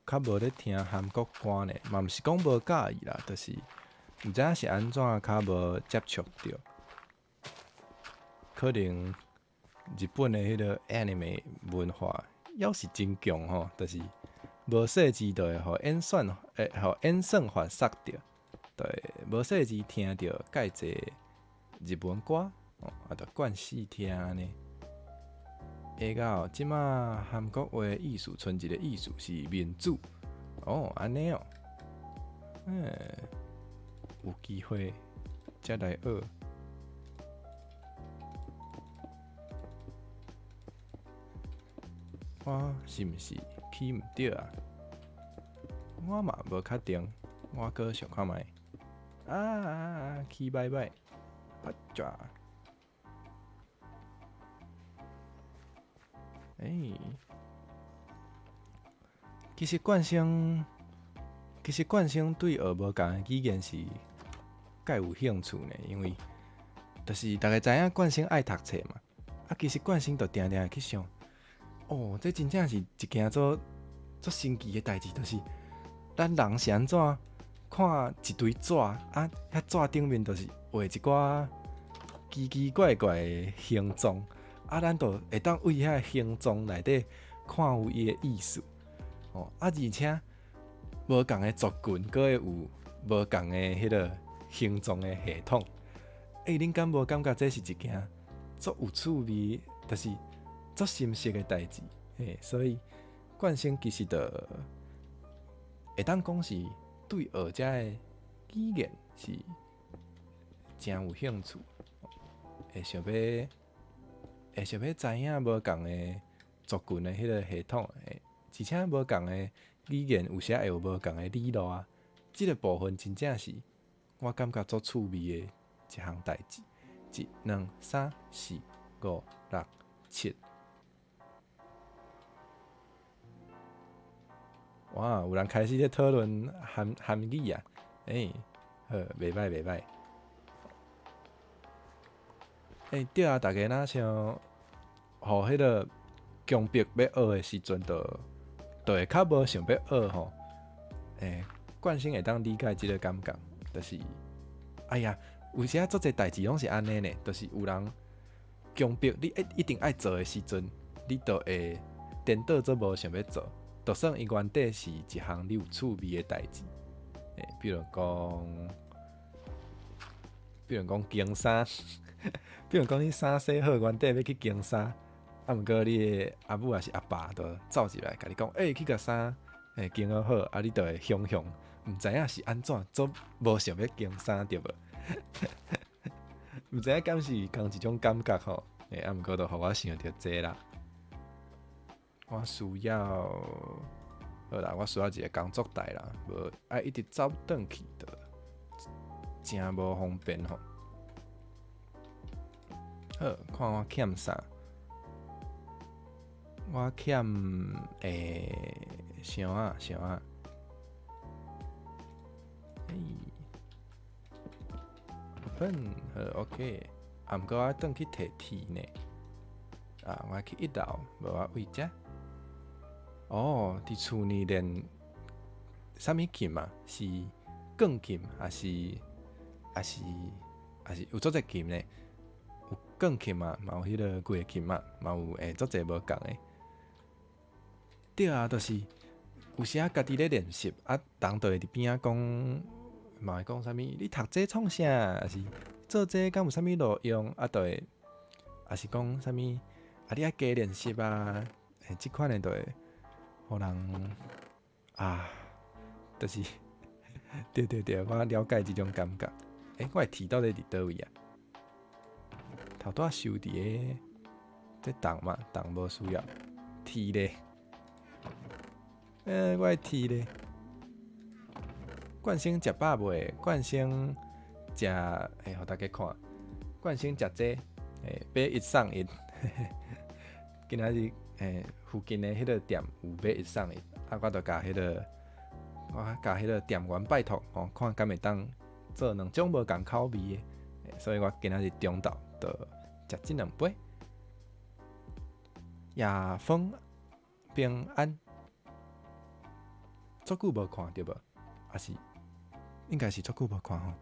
[SPEAKER 1] 較無咧聽韓國歌呢，嘛毋是講無佮意啦，就是毋知影是按怎較無接觸著，可能。日本的彼個 anime 文化猶是真強吼，就是無細緻就會予演算，會予演算法殺著，對，無細緻聽著蓋濟日文歌，哦，啊，就慣勢聽按呢。下到這馬韓國話的意思，賰一個意思是民主，哦，按呢哦，嗯，有機會才來學。我是毋是去毋著啊？我嘛無確定，我閣想看覓。啊啊啊！去䆀䆀，啊抓！欸，其實冠生，其實冠生對學無仝的語言是蓋有興趣呢，因為就是逐家知影冠生愛讀冊嘛。啊，其實冠生就定定會去想。哦，這真正是一件足足神奇的代誌，就是咱人是按怎看一堆紙啊，遐紙頂面就是畫一寡奇奇怪怪的形狀，啊，咱就會當對遐形狀內底看有伊的意思。哦，啊，而且無仝的族群，閣會有無仝的彼個形狀的系統。欸，恁敢無感覺這是一件足有趣味，就是？足深色的代誌，嘿，所以冠生其實就會當講是對學遮的語言是誠有興趣，會想欲會想欲知影無仝的族群的彼个系統，而且無仝的語言有時會有無仝的理路啊。這个部分真正是我感覺足趣味的一項代誌。一、兩、三、四、五、六、七。哇！有人開始咧討論韓韓語啊！欸，好，袂䆀袂䆀。欸，對啊，逐家若像，予彼个強迫欲學的時陣，就會較無想欲學吼。欸，慣性會當理解這个感覺，就是，哎呀，有時仔足濟代誌攏是按呢呢，就是有人強迫你一定愛做的時陣，你就會顛倒做無想欲做。就算伊原底是一項你有趣味的代誌，欸，比如講更衫，比如講你衫洗好，原底欲去更衫，啊，毋過你的阿母抑是阿爸就走入來共你講，欸，去共衫欸更好好，啊，你就會雄雄，毋知影是按怎，足無想欲更衫對無？毋知影敢是仝一種感覺吼，欸，啊，毋過就予我想著這啦。我需要，好啦，我需要一个工作台啦，無愛一直走轉去，就誠無方便吼。好，看我欠啥？我欠欸，想啊想啊，欸，open 好 OK，啊，毋過我愛轉去提鐵呢。啊，我愛去一樓，無我位遮。哦，佇厝內練啥物琴啊？是鋼琴，抑是抑是抑是有足濟琴呢？有鋼琴啊，嘛有彼个月琴啊，嘛有會足濟無仝的。對啊，就是有時仔家己咧練習，啊，人就會佇邊仔講，嘛會講啥物？你讀這創啥？抑是做這敢有啥物路用？啊，就會，抑是講啥物？啊，你愛加練習啊！欸，這款的就會。予人啊，就是，對對對，我了解這種感覺。欸，我的鐵到底佇佗位啊？頭拄仔收佇个這銅嘛，銅無需要。鐵咧，欸，我的鐵咧。冠星食飽未？冠星食，欸，予大家看。冠星食這，欸，買一送一。今仔日，欸，附近的彼个店有買一送一，啊，我就共彼个，我共彼个店員拜託，吼，看敢會當做兩種無仝口味的，所以我今仔日中晝就食這兩杯。夜風平安，足久無看著無？抑是應該是足久無看吼。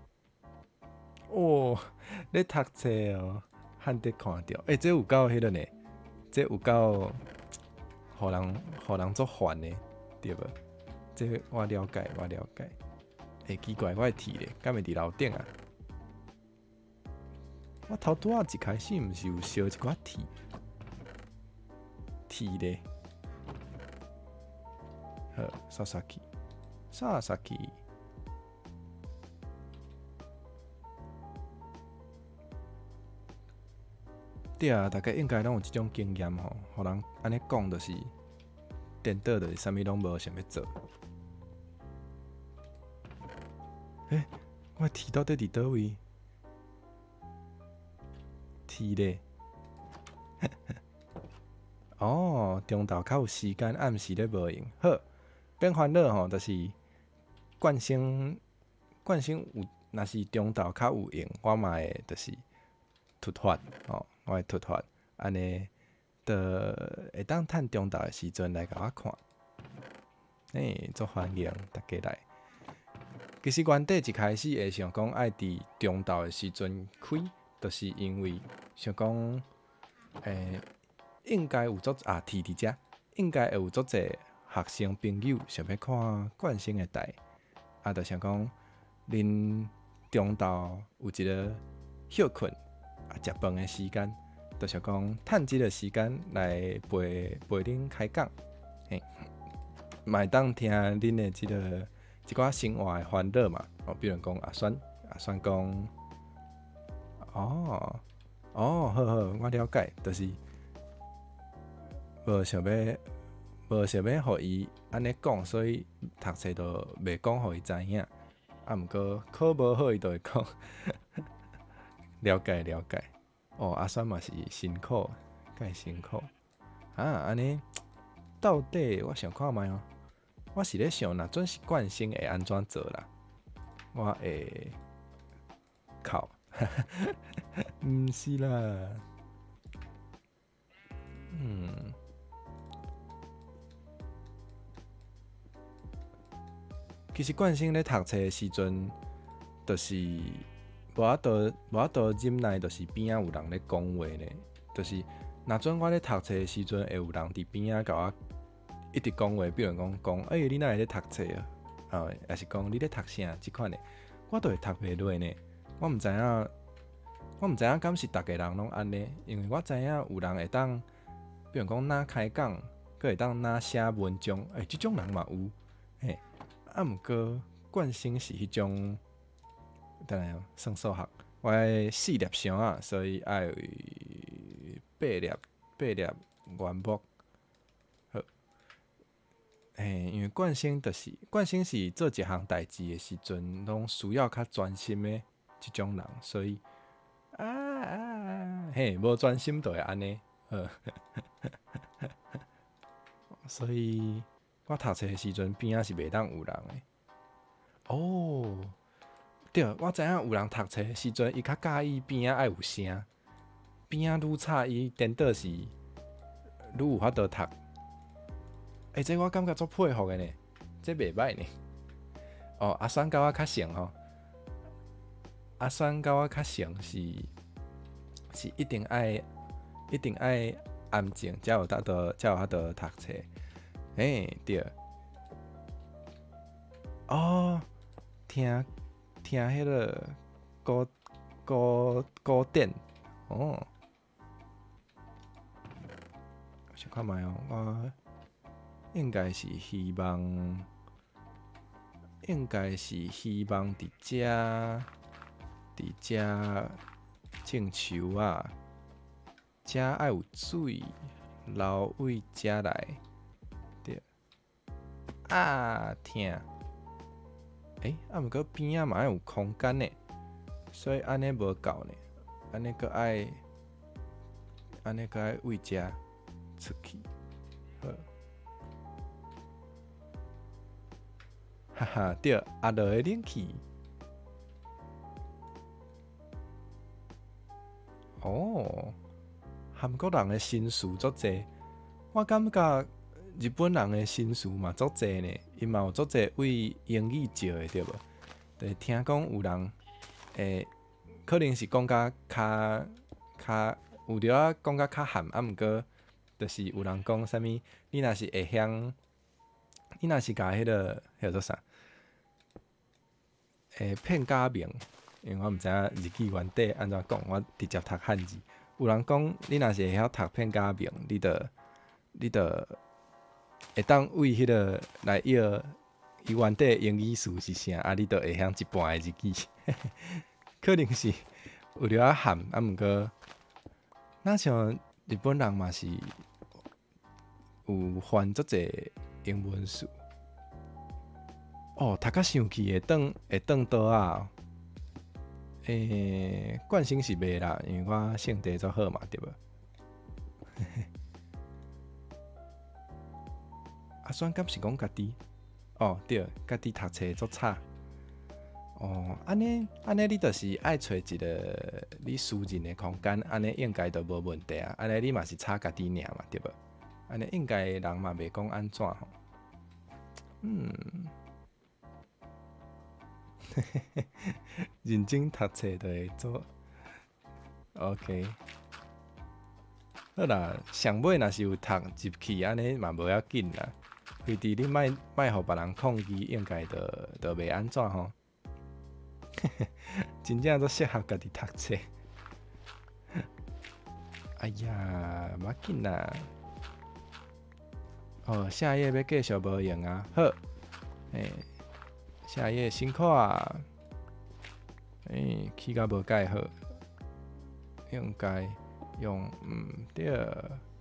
[SPEAKER 1] 哦，咧讀冊哦，罕得看著，欸，這有夠彼个呢？這有夠，予人足煩的，對無？這我了解，我了解。欸，奇怪，我的鐵咧，敢會佇樓頂啊？我頭拄仔一開始毋是有燒一寡鐵？鐵咧，好，煞煞去，煞煞去。對啊，大家應該攏有這種經驗吼，予人按呢講，就是顛倒，就是啥物攏無想欲做。欸，我鐵到底佇佗位？鐵咧？哦，中晝較有時間，暗時咧無閒。好，免煩惱吼，就是慣性慣性有，若是中晝較有閒，我嘛會就是突發吼。我會突發，按呢，就會當趁中晝的時陣來共我看，欸，足歡迎大家來。其實原底一開始會想講愛佇中晝的時陣開，就是因為想講，欸，應該有足啊，鐵佇遮，應該會有足濟學生朋友想欲看冠星的台，啊，就想講，恁中晝有一个歇睏。啊，食飯的時間，就想講趁這个時間來陪陪恁開講，嘿，嘛會當聽恁的這个一寡生活的煩惱嘛。哦，比如講阿酸，阿酸講，哦，哦，好好，我了解，就是無想欲予伊按呢講，所以讀冊就袂講予伊知影。啊，毋過考無好，伊就會講。了解了解。哦，阿酸嘛是辛苦，該辛苦。啊，按呢到底我想看覓哦。我是咧想，若準是慣性會按怎做啦？我會哭，毋是啦。其實慣性咧讀冊的時陣，就是無法度忍耐，就是邊仔有人咧講話咧，就是若準我咧讀冊的時陣，會有人佇邊仔共我一直講話，比如講講，欸，你哪會咧讀冊啊？啊，抑是講你咧讀啥？這款的，我都會讀袂落呢。我毋知影，我毋知影敢是逐个人攏按呢，因為我知影有人會當，比如講若開講，閣會當若寫文章，欸，這種人嘛有，嘿。啊，毋過慣性是彼種，等下算數學，我愛四粒箱仔，所以愛八粒八粒原木。好，嘿，因為慣性就是慣性是做一項代誌的時陣，攏需要較專心的這種人，所以啊啊，嘿，無專心就會按呢，好，所以我讀冊的時陣邊仔是袂當有人的。哦，對，我知影有人讀冊的時陣，伊較佮意邊仔愛有聲，邊仔愈吵，伊顛倒是愈有法度讀。欸，這我感覺足佩服的呢，這袂䆀呢。哦，阿酸佮我較像吼，阿酸佮我較像是一定愛安靜，才有法度讀冊。嘿，對。哦，聽聽彼个古典哦。想看覓哦，我應該是希望，應該是希望佇遮種樹仔，遮愛有水流位遮來，對。啊，疼！欸，啊，毋過邊仔嘛愛有空間呢，所以按呢無夠呢，按呢閣愛位遮出去，好。哈哈，對，壓落的冷氣。哦，韓國人的新詞足濟，我感覺日本人的新詞嘛足濟呢，𪜶嘛有足濟為英語借的對無？就是聽講有人會可能是講甲較較有著仔講甲較含，啊，毋過就是有人講啥物，你若是會曉，你若是共彼个彼做啥？會片假名，因為我毋知影日語原底按怎講，我直接讀漢字。有人講，你若是會曉讀片假名，你就會當為彼个來譯伊原底英語詞是啥，啊，你就會曉一半的日語。可能是有著仔含，啊，毋過，若像日本人嘛是有翻足濟英文詞。哦，讀甲生氣會轉桌仔。欸，慣性是袂啦，因為我性地足好嘛，對無？阿酸敢是講家己？哦，對，家己讀冊足差。哦，按呢按呢，你就是愛揣一個你私人的空間，按呢應該就無問題啊。按呢你嘛是吵家己爾嘛，對無？按呢應該人嘛袂講按怎吼。認真讀冊就會做。OK，好啦，上尾若是有讀入去，按呢嘛無要緊啦。非佇你莫莫予別人抗議，應該就袂按怎吼。真正足適合家己讀冊。哎呀，無要緊啦。哦，下頁欲繼續無閒啊，好。欸，下頁辛苦啊。欸，起甲無蓋好，應該用毋對，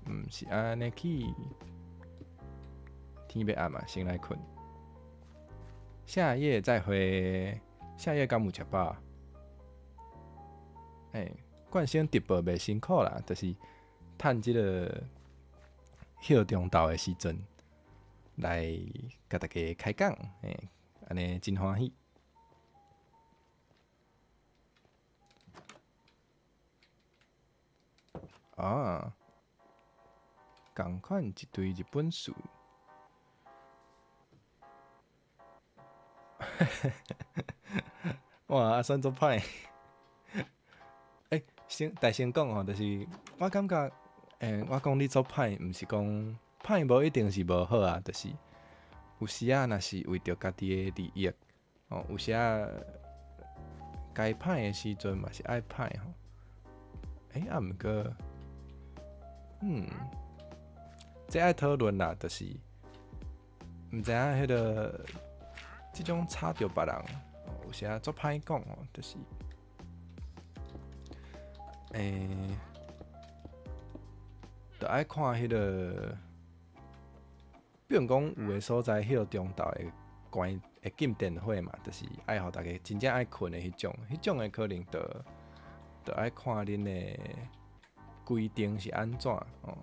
[SPEAKER 1] 毋是按呢去。天欲暗啊，先來睏。下夜再會，下夜敢有食飽？欸，慣性直播袂辛苦啦，就是趁這个歇中晝的時陣來共大家開講，欸，按呢真歡喜。啊，仝款一堆日本詞。哇，阿算足歹。欸，先大聲講吼，就是我感覺，欸，我講你足歹，毋是講歹，無一定是無好啊，就是有時仔若是為著家己的利益，哦，有時仔該歹的時陣嘛是愛歹吼。欸，啊，毋過，嗯，這愛討論啦，就是毋知影彼个這種吵著別人，有時仔足歹講哦，就是，欸，著愛看彼个，比如講有的所在歇中晝會關會禁電火嘛，就是愛予逐家真正愛睏的彼種，彼種的可能著。著愛看恁的規定是按怎哦。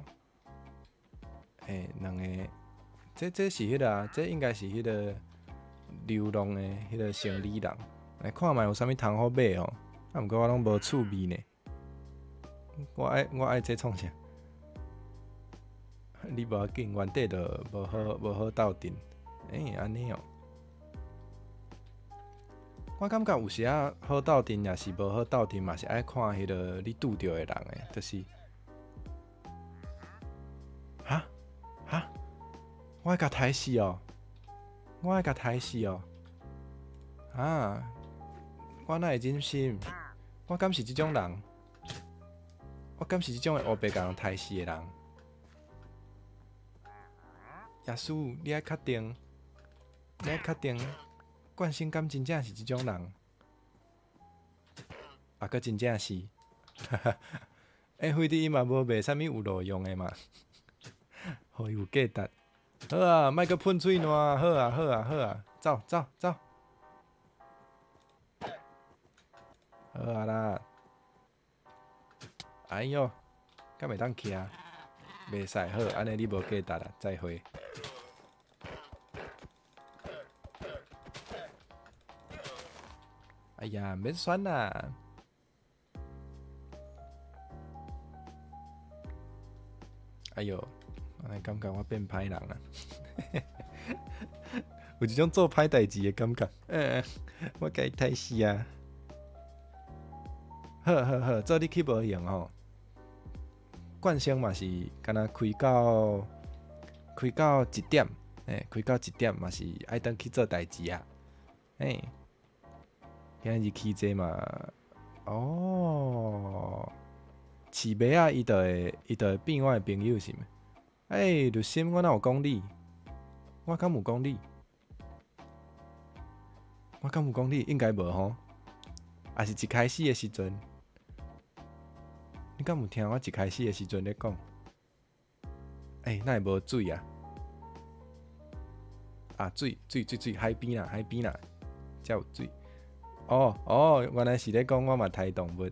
[SPEAKER 1] 欸，兩个，這這是彼个啊，這應該是彼个流浪的彼个生理人。來看覓有啥物通好買哦。啊，毋過我攏無趣味呢。我愛我愛這創啥？你無要緊，原底就無好無好鬥陣。欸，按呢哦。我感覺有時仔好鬥陣，抑是無好鬥陣，嘛是愛看彼个你拄著的人的，就是，哈哈，我愛共刣死哦，我愛共刣死哦，啊，我哪會忍心？我敢是這種人？我敢是這種會烏白共人刣死的人？耶穌，你愛確定？你愛確定？慣性敢真正是這種人？啊，閣真正是，哈哈。欸，反正伊嘛無賣啥物有路用的嘛，予伊有價值。好啊，莫閣噴喙瀾，好啊，好啊，好啊，走走走。好啊啦。哎喲，敢會當徛？袂使，好，按呢你無價值啦，再會。哎呀，免選啦！哎喲，我感覺我變歹人啊！有一種做歹代誌的感覺。欸，我共伊刣死啊！好好好，做你去無閒吼。慣性嘛是敢若開到開到一點，欸，開到一點嘛是愛轉去做代誌啊，欸。今日起這嘛，哦，飼馬仔伊就會伊就會變我的朋友是毋？欸，綠心，我哪有講你？我敢有講你？我敢有講你？應該無吼。抑是一開始的時陣，你敢有聽我一開始的時陣咧講？欸，哪會無水啊？啊，水水水水，海邊啦，海邊啦，才有水。哦哦，原來是咧講我嘛刣動物。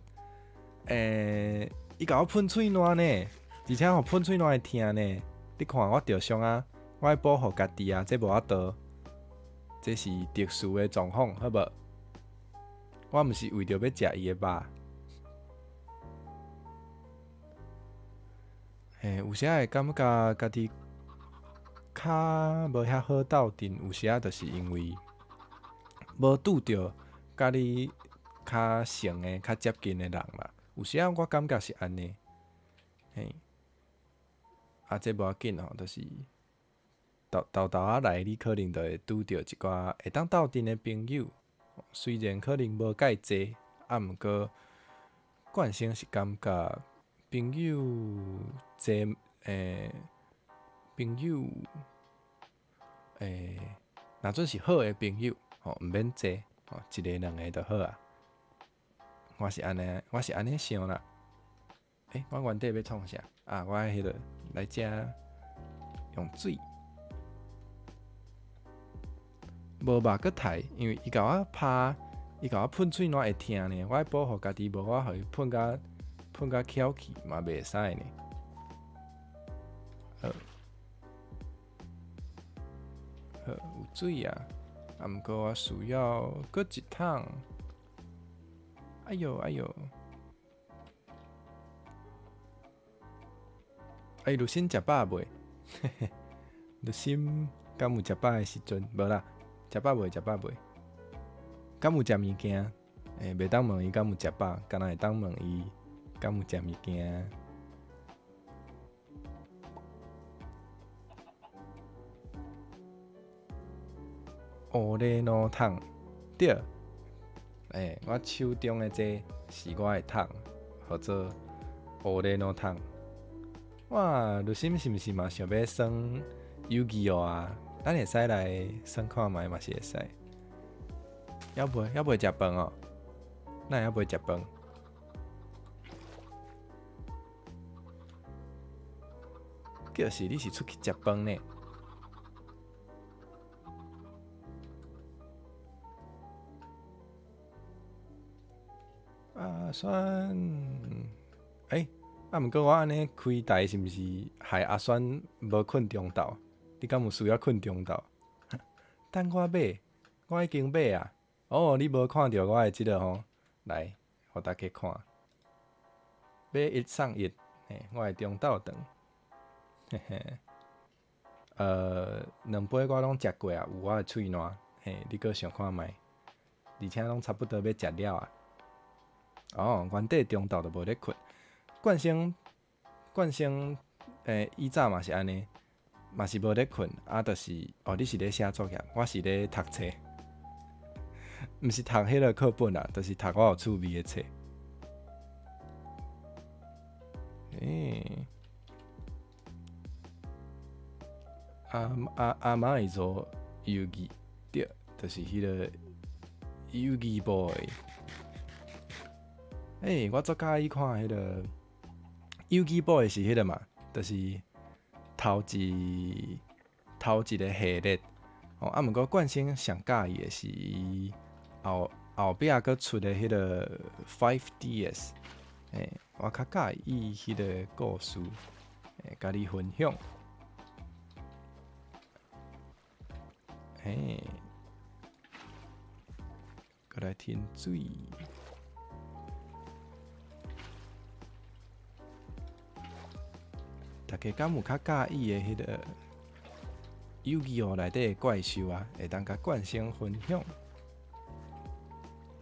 [SPEAKER 1] 欸，伊共我噴喙瀾呢，而且吼噴喙瀾會疼呢。你看我著傷啊，我愛保護家己啊，這無法度，這是特殊的狀況，好無？我毋是為著欲食伊的肉。欸，有時仔會感覺家己較無遐好鬥陣，有時仔就是因為無拄著佮你較像的、較接近的人啦。有時仔我感覺是按呢，嘿，啊，這無要緊吼，就是沓沓仔來，你可能就會拄著一寡會當鬥陣的朋友。雖然可能無蓋濟，啊，毋過慣性是感覺朋友濟，欸，朋友，欸，若準是好的朋友，吼，毋免濟，吼，一个兩个就好啊。我是按呢，我是按呢想啦。欸，我原底欲創啥？啊，我愛彼个來遮用水，無吧？閣刣，因為伊共我拍，伊共我噴喙瀾會疼呢。我愛保護家己，無我予伊噴甲翹去嘛袂使呢。好，好，有水啊！啊，毋過我需要閣一桶。哎喲，哎喲！哎，盧心食飽未？盧心敢有食飽的時陣？無啦，食飽未？食飽未？敢有食物件？欸，袂當問伊敢有食飽，干焦會當問伊敢有食物件。烏雷諾桶，對，欸，我手中的這是我的桶，號做烏雷諾桶。哇，盧心是毋是嘛想欲耍遊戯王啊？咱會使來耍看覓嘛是會使。猶未食飯哦？哪會猶未食飯？就是你是出去食飯呢？阿酸，欸，啊，毋過我按呢開台是毋是害阿酸無睏中晝？你敢有需要睏中晝？等我買，我已經買啊！哦，你無看著我的這个吼？來，予大家看，買一送一，嘿，我的中晝頓，嘿嘿。兩杯我攏食過啊，有我的喙瀾，嘿，你閣想看覓？而且攏差不多欲食了啊。哦，原底中晝就無咧睏。冠生，冠生，欸，以早嘛是按呢，嘛是無咧睏，啊，就是，哦，你是咧寫作業，我是咧讀冊，毋是讀彼个課本啦，就是讀我有趣味的冊。欸，阿阿媽會做遊戯，對，就是彼个遊戯 boy。欸，我足佮意看彼个遊戯 boy 是彼个嘛，就是頭一個系列。哦，啊，毋過冠生上佮意的是伊後後壁閣出的彼个 5DS，欸，我較佮意彼个故事，會共你分享。嘿，閣來添水。大家敢有較佮意的彼个遊戯王內底的怪獸啊？會當共冠生分享。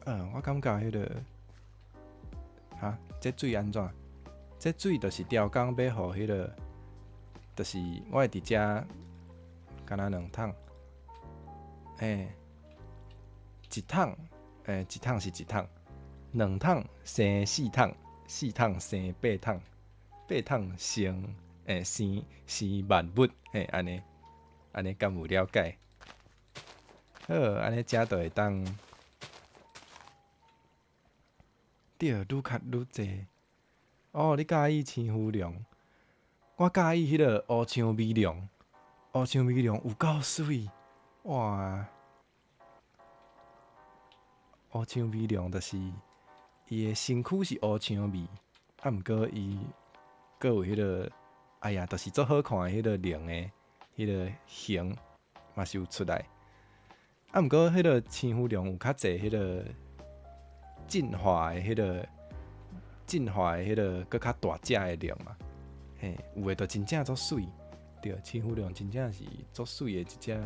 [SPEAKER 1] 嗯，我感覺彼个，哈，這水按怎？這水就是刁工欲予彼个，就是我會佇遮，敢若兩桶，欸，一桶，欸，一桶是一桶，兩桶生四桶，四桶生八桶，八桶生。欸，生萬物，嘿，按呢，按呢敢有了解？好，按呢遮就會當，對，愈較愈濟。哦，你佮意青芙蓉？我佮意彼个烏薔美龍，烏薔美龍有夠媠，哇！烏薔美龍就是伊的身軀是烏薔味，啊，毋過伊閣有彼个。哎呀，就是足好看的彼个龍的彼个形嘛是有出來。啊，毋過彼个青芙蓉有較濟彼个進化的彼个進化的彼个閣較大隻的龍嘛。嘿，有的就真正足媠，對，青芙蓉真正是足媠的一隻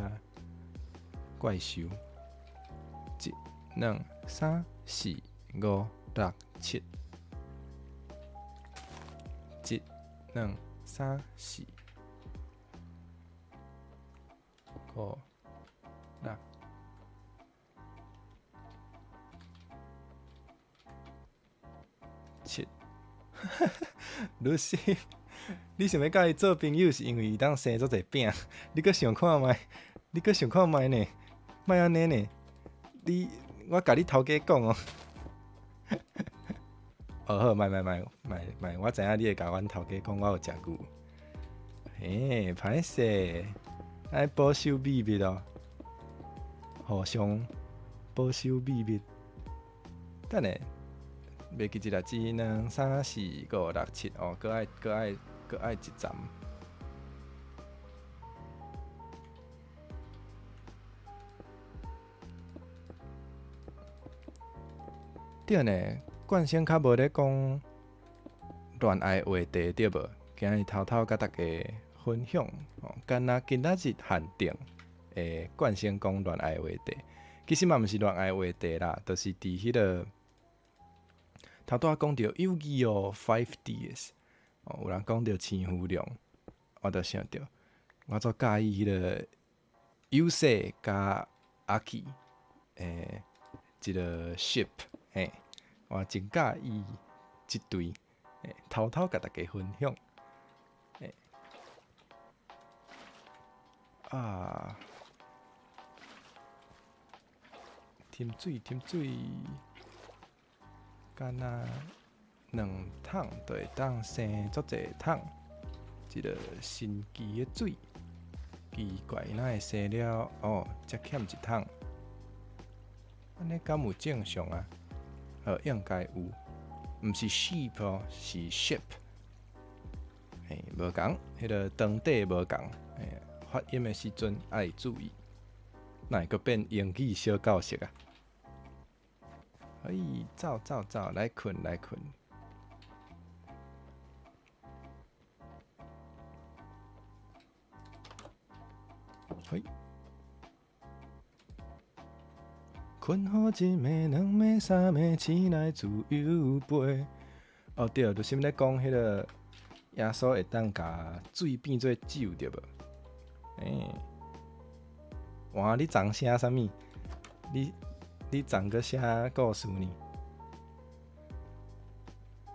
[SPEAKER 1] 怪獸。一、兩、三、四、五、六、七。一、兩、三、四、五、六、七。盧心，你想欲佮伊做朋友，是因為伊當生足濟餅？你閣想看覓？你閣想看覓呢？莫按呢呢！你，我共你頭家講哦。哦好，莫莫莫莫莫，我知影你會共阮頭家講，我有食牛。嘿，歹勢，愛保守秘密哦，互相保守秘密。等下，袂記一下，一、兩、三、四、五、六、七，哦，閣愛閣愛閣愛一層。對呢，冠生較無咧講戀愛話題對無？今日偷偷佮大家分享，哦，敢若今仔日限定的冠生講戀愛話題，其實嘛毋是戀愛話題啦，就是佇彼個頭拄仔講著遊戯王 5DS，哦，有人講著千夫龍，我就想著我足佮意彼個優勢佮阿奇的這个 ship，嘿，我真佮意這對，嘿，偷偷共大家分享。嘿，啊，添水添水，敢若兩桶就會當生足濟桶，這个神奇的水，奇怪，哪會生了？哦，才欠一桶。按呢敢有正常啊？好，應該有，毋是 sheep 哦，是 ship。嘿，無仝，彼个長短無仝，嘿，發音的時陣愛注意，哪會閣變英語小教室啊？哎，走走走，來睏來睏。嘿。睏好一暝、兩暝、三暝，醒來自由飛。哦對，就是咧講彼个耶穌會當共水變做酒對無？欸，哇！你昨寫啥物？你昨閣寫故事呢？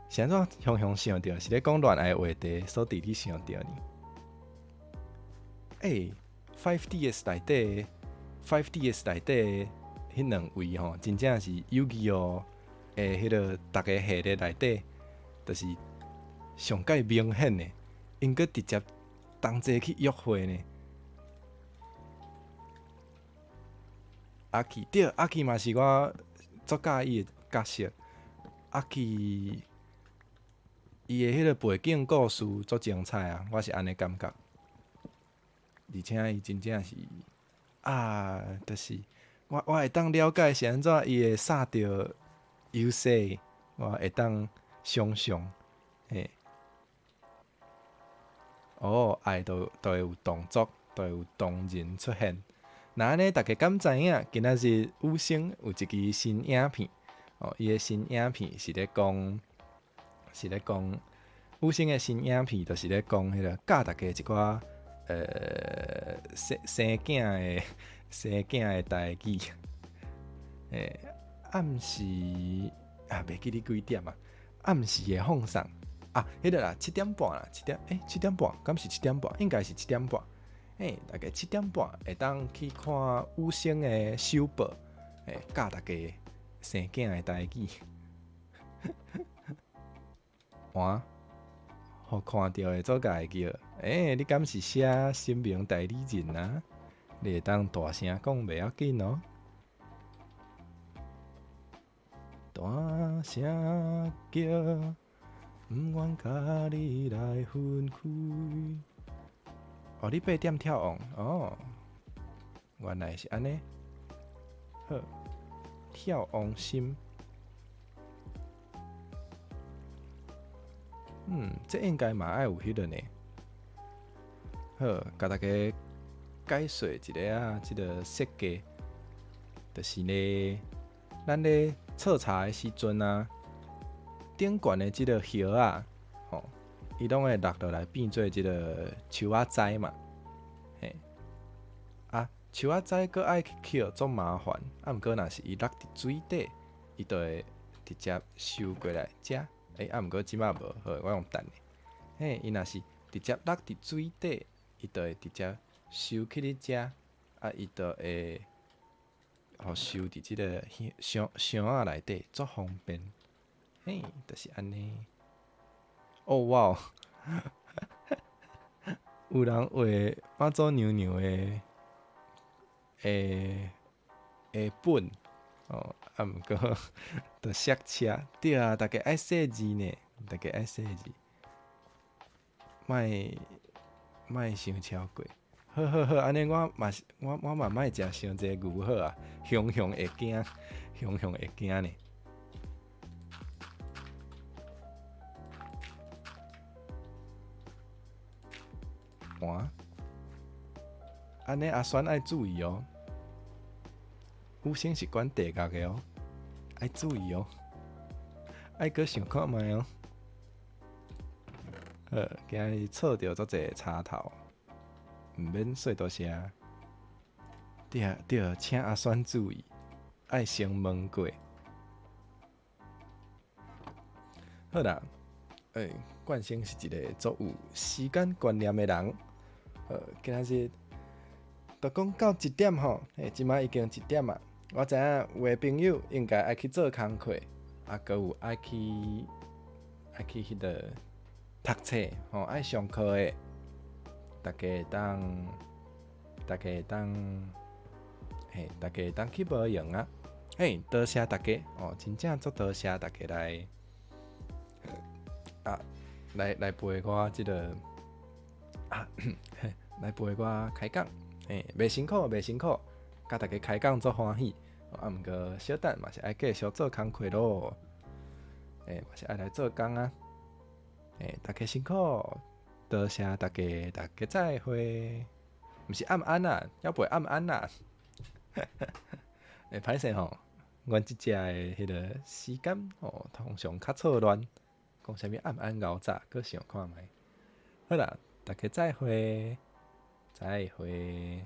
[SPEAKER 1] 是按怎雄雄想著？是咧講戀愛話題，所佇你想著呢？欸，5DS 內底，5DS 內底彼兩位吼，真正是遊戯王的彼个逐个系列內底，就是上蓋明顯的，𪜶閣直接同齊去約會呢。阿奇對，阿奇嘛是我足佮意的角色。阿奇伊的彼个背景故事足精彩啊，我是按呢感覺。而且伊真正是啊，就是我會當了解是按怎伊會殺著優勢，我會當想像，嘿。哦，愛就會有動作，就會有動人出現。那按呢，大家敢知影？今仔日宇生有一支新影片，哦，伊的新影片是咧講，是咧講宇生的新影片，就是咧講彼個教大家一寡生生囝的生囝的代誌。欸，暗時啊，袂記得幾點啊？暗時的放送啊，彼个啦，七點半啦，七點，欸，七點半，敢是七點半？應該是七點半。欸，大概七點半會當去看宇生的首播，欸，教大家生囝的代誌。哇，予看著的做家會叫，欸，你敢是寫聲明代理人啊？你會當大聲講袂要緊哦。大聲叫，毋願共你來分開。哦，你八點跳王哦，原來是按呢。好，跳王心。嗯，這應該嘛愛有彼个呢。好，共大家解說一下啊，這个設計，就是呢，咱咧剉茶的時陣啊，頂懸的這个葉仔，吼，伊攏會落落來變做這个樹仔栽嘛，嘿，啊，樹仔栽閣愛去抾足麻煩，啊，毋過若是伊落佇水底，伊就會直接收過來食。欸，啊，毋過這擺無，好，我用等的。嘿，伊若是直接落佇水底，伊就會直接收去咧食，啊，伊就會予收佇這个箱箱仔內底，足方便。嘿，就是按呢。哦哇！有人畫媽祖娘娘的的的本哦，啊，毋過著摔車，對啊，逐家愛細膩呢，逐家愛細膩，莫莫傷超過。好好好，按呢我嘛是我我嘛莫食傷濟牛好啊，雄雄會驚，雄雄會驚呢。哇！按呢阿選愛注意哦，五星是管地獄的哦，愛注意哦，愛閣想看覓哦。好，今日錯著足濟插頭，毋免說多聲。對啊對，請阿選注意，愛先問過。好啦，欸，冠生是一个足有時間觀念的人。今仔日就講到一點吼，欸，這擺已經一點啊。我知影有的朋友應該愛去做工課，啊，閣有愛去愛去彼个讀冊吼，愛上課的，逐家會當，逐家會當，嘿，逐家會當去無閒啊。嘿，多謝逐家哦，真正足多謝逐家來啊，來來陪我這个啊，來陪我開講，嘿，袂辛苦，袂辛苦，佮逐家開講足歡喜。啊，毋過小等嘛是愛繼續做工課咯，欸，嘛是愛來做工啊。欸，逐家辛苦，多謝逐家，逐家再會。毋是暗安啊，猶袂暗安啊。欸，歹勢吼，阮這隻的彼个時間吼，通常較錯亂，講啥物暗安熬早，閣想看覓。好啦，逐家再會，再會。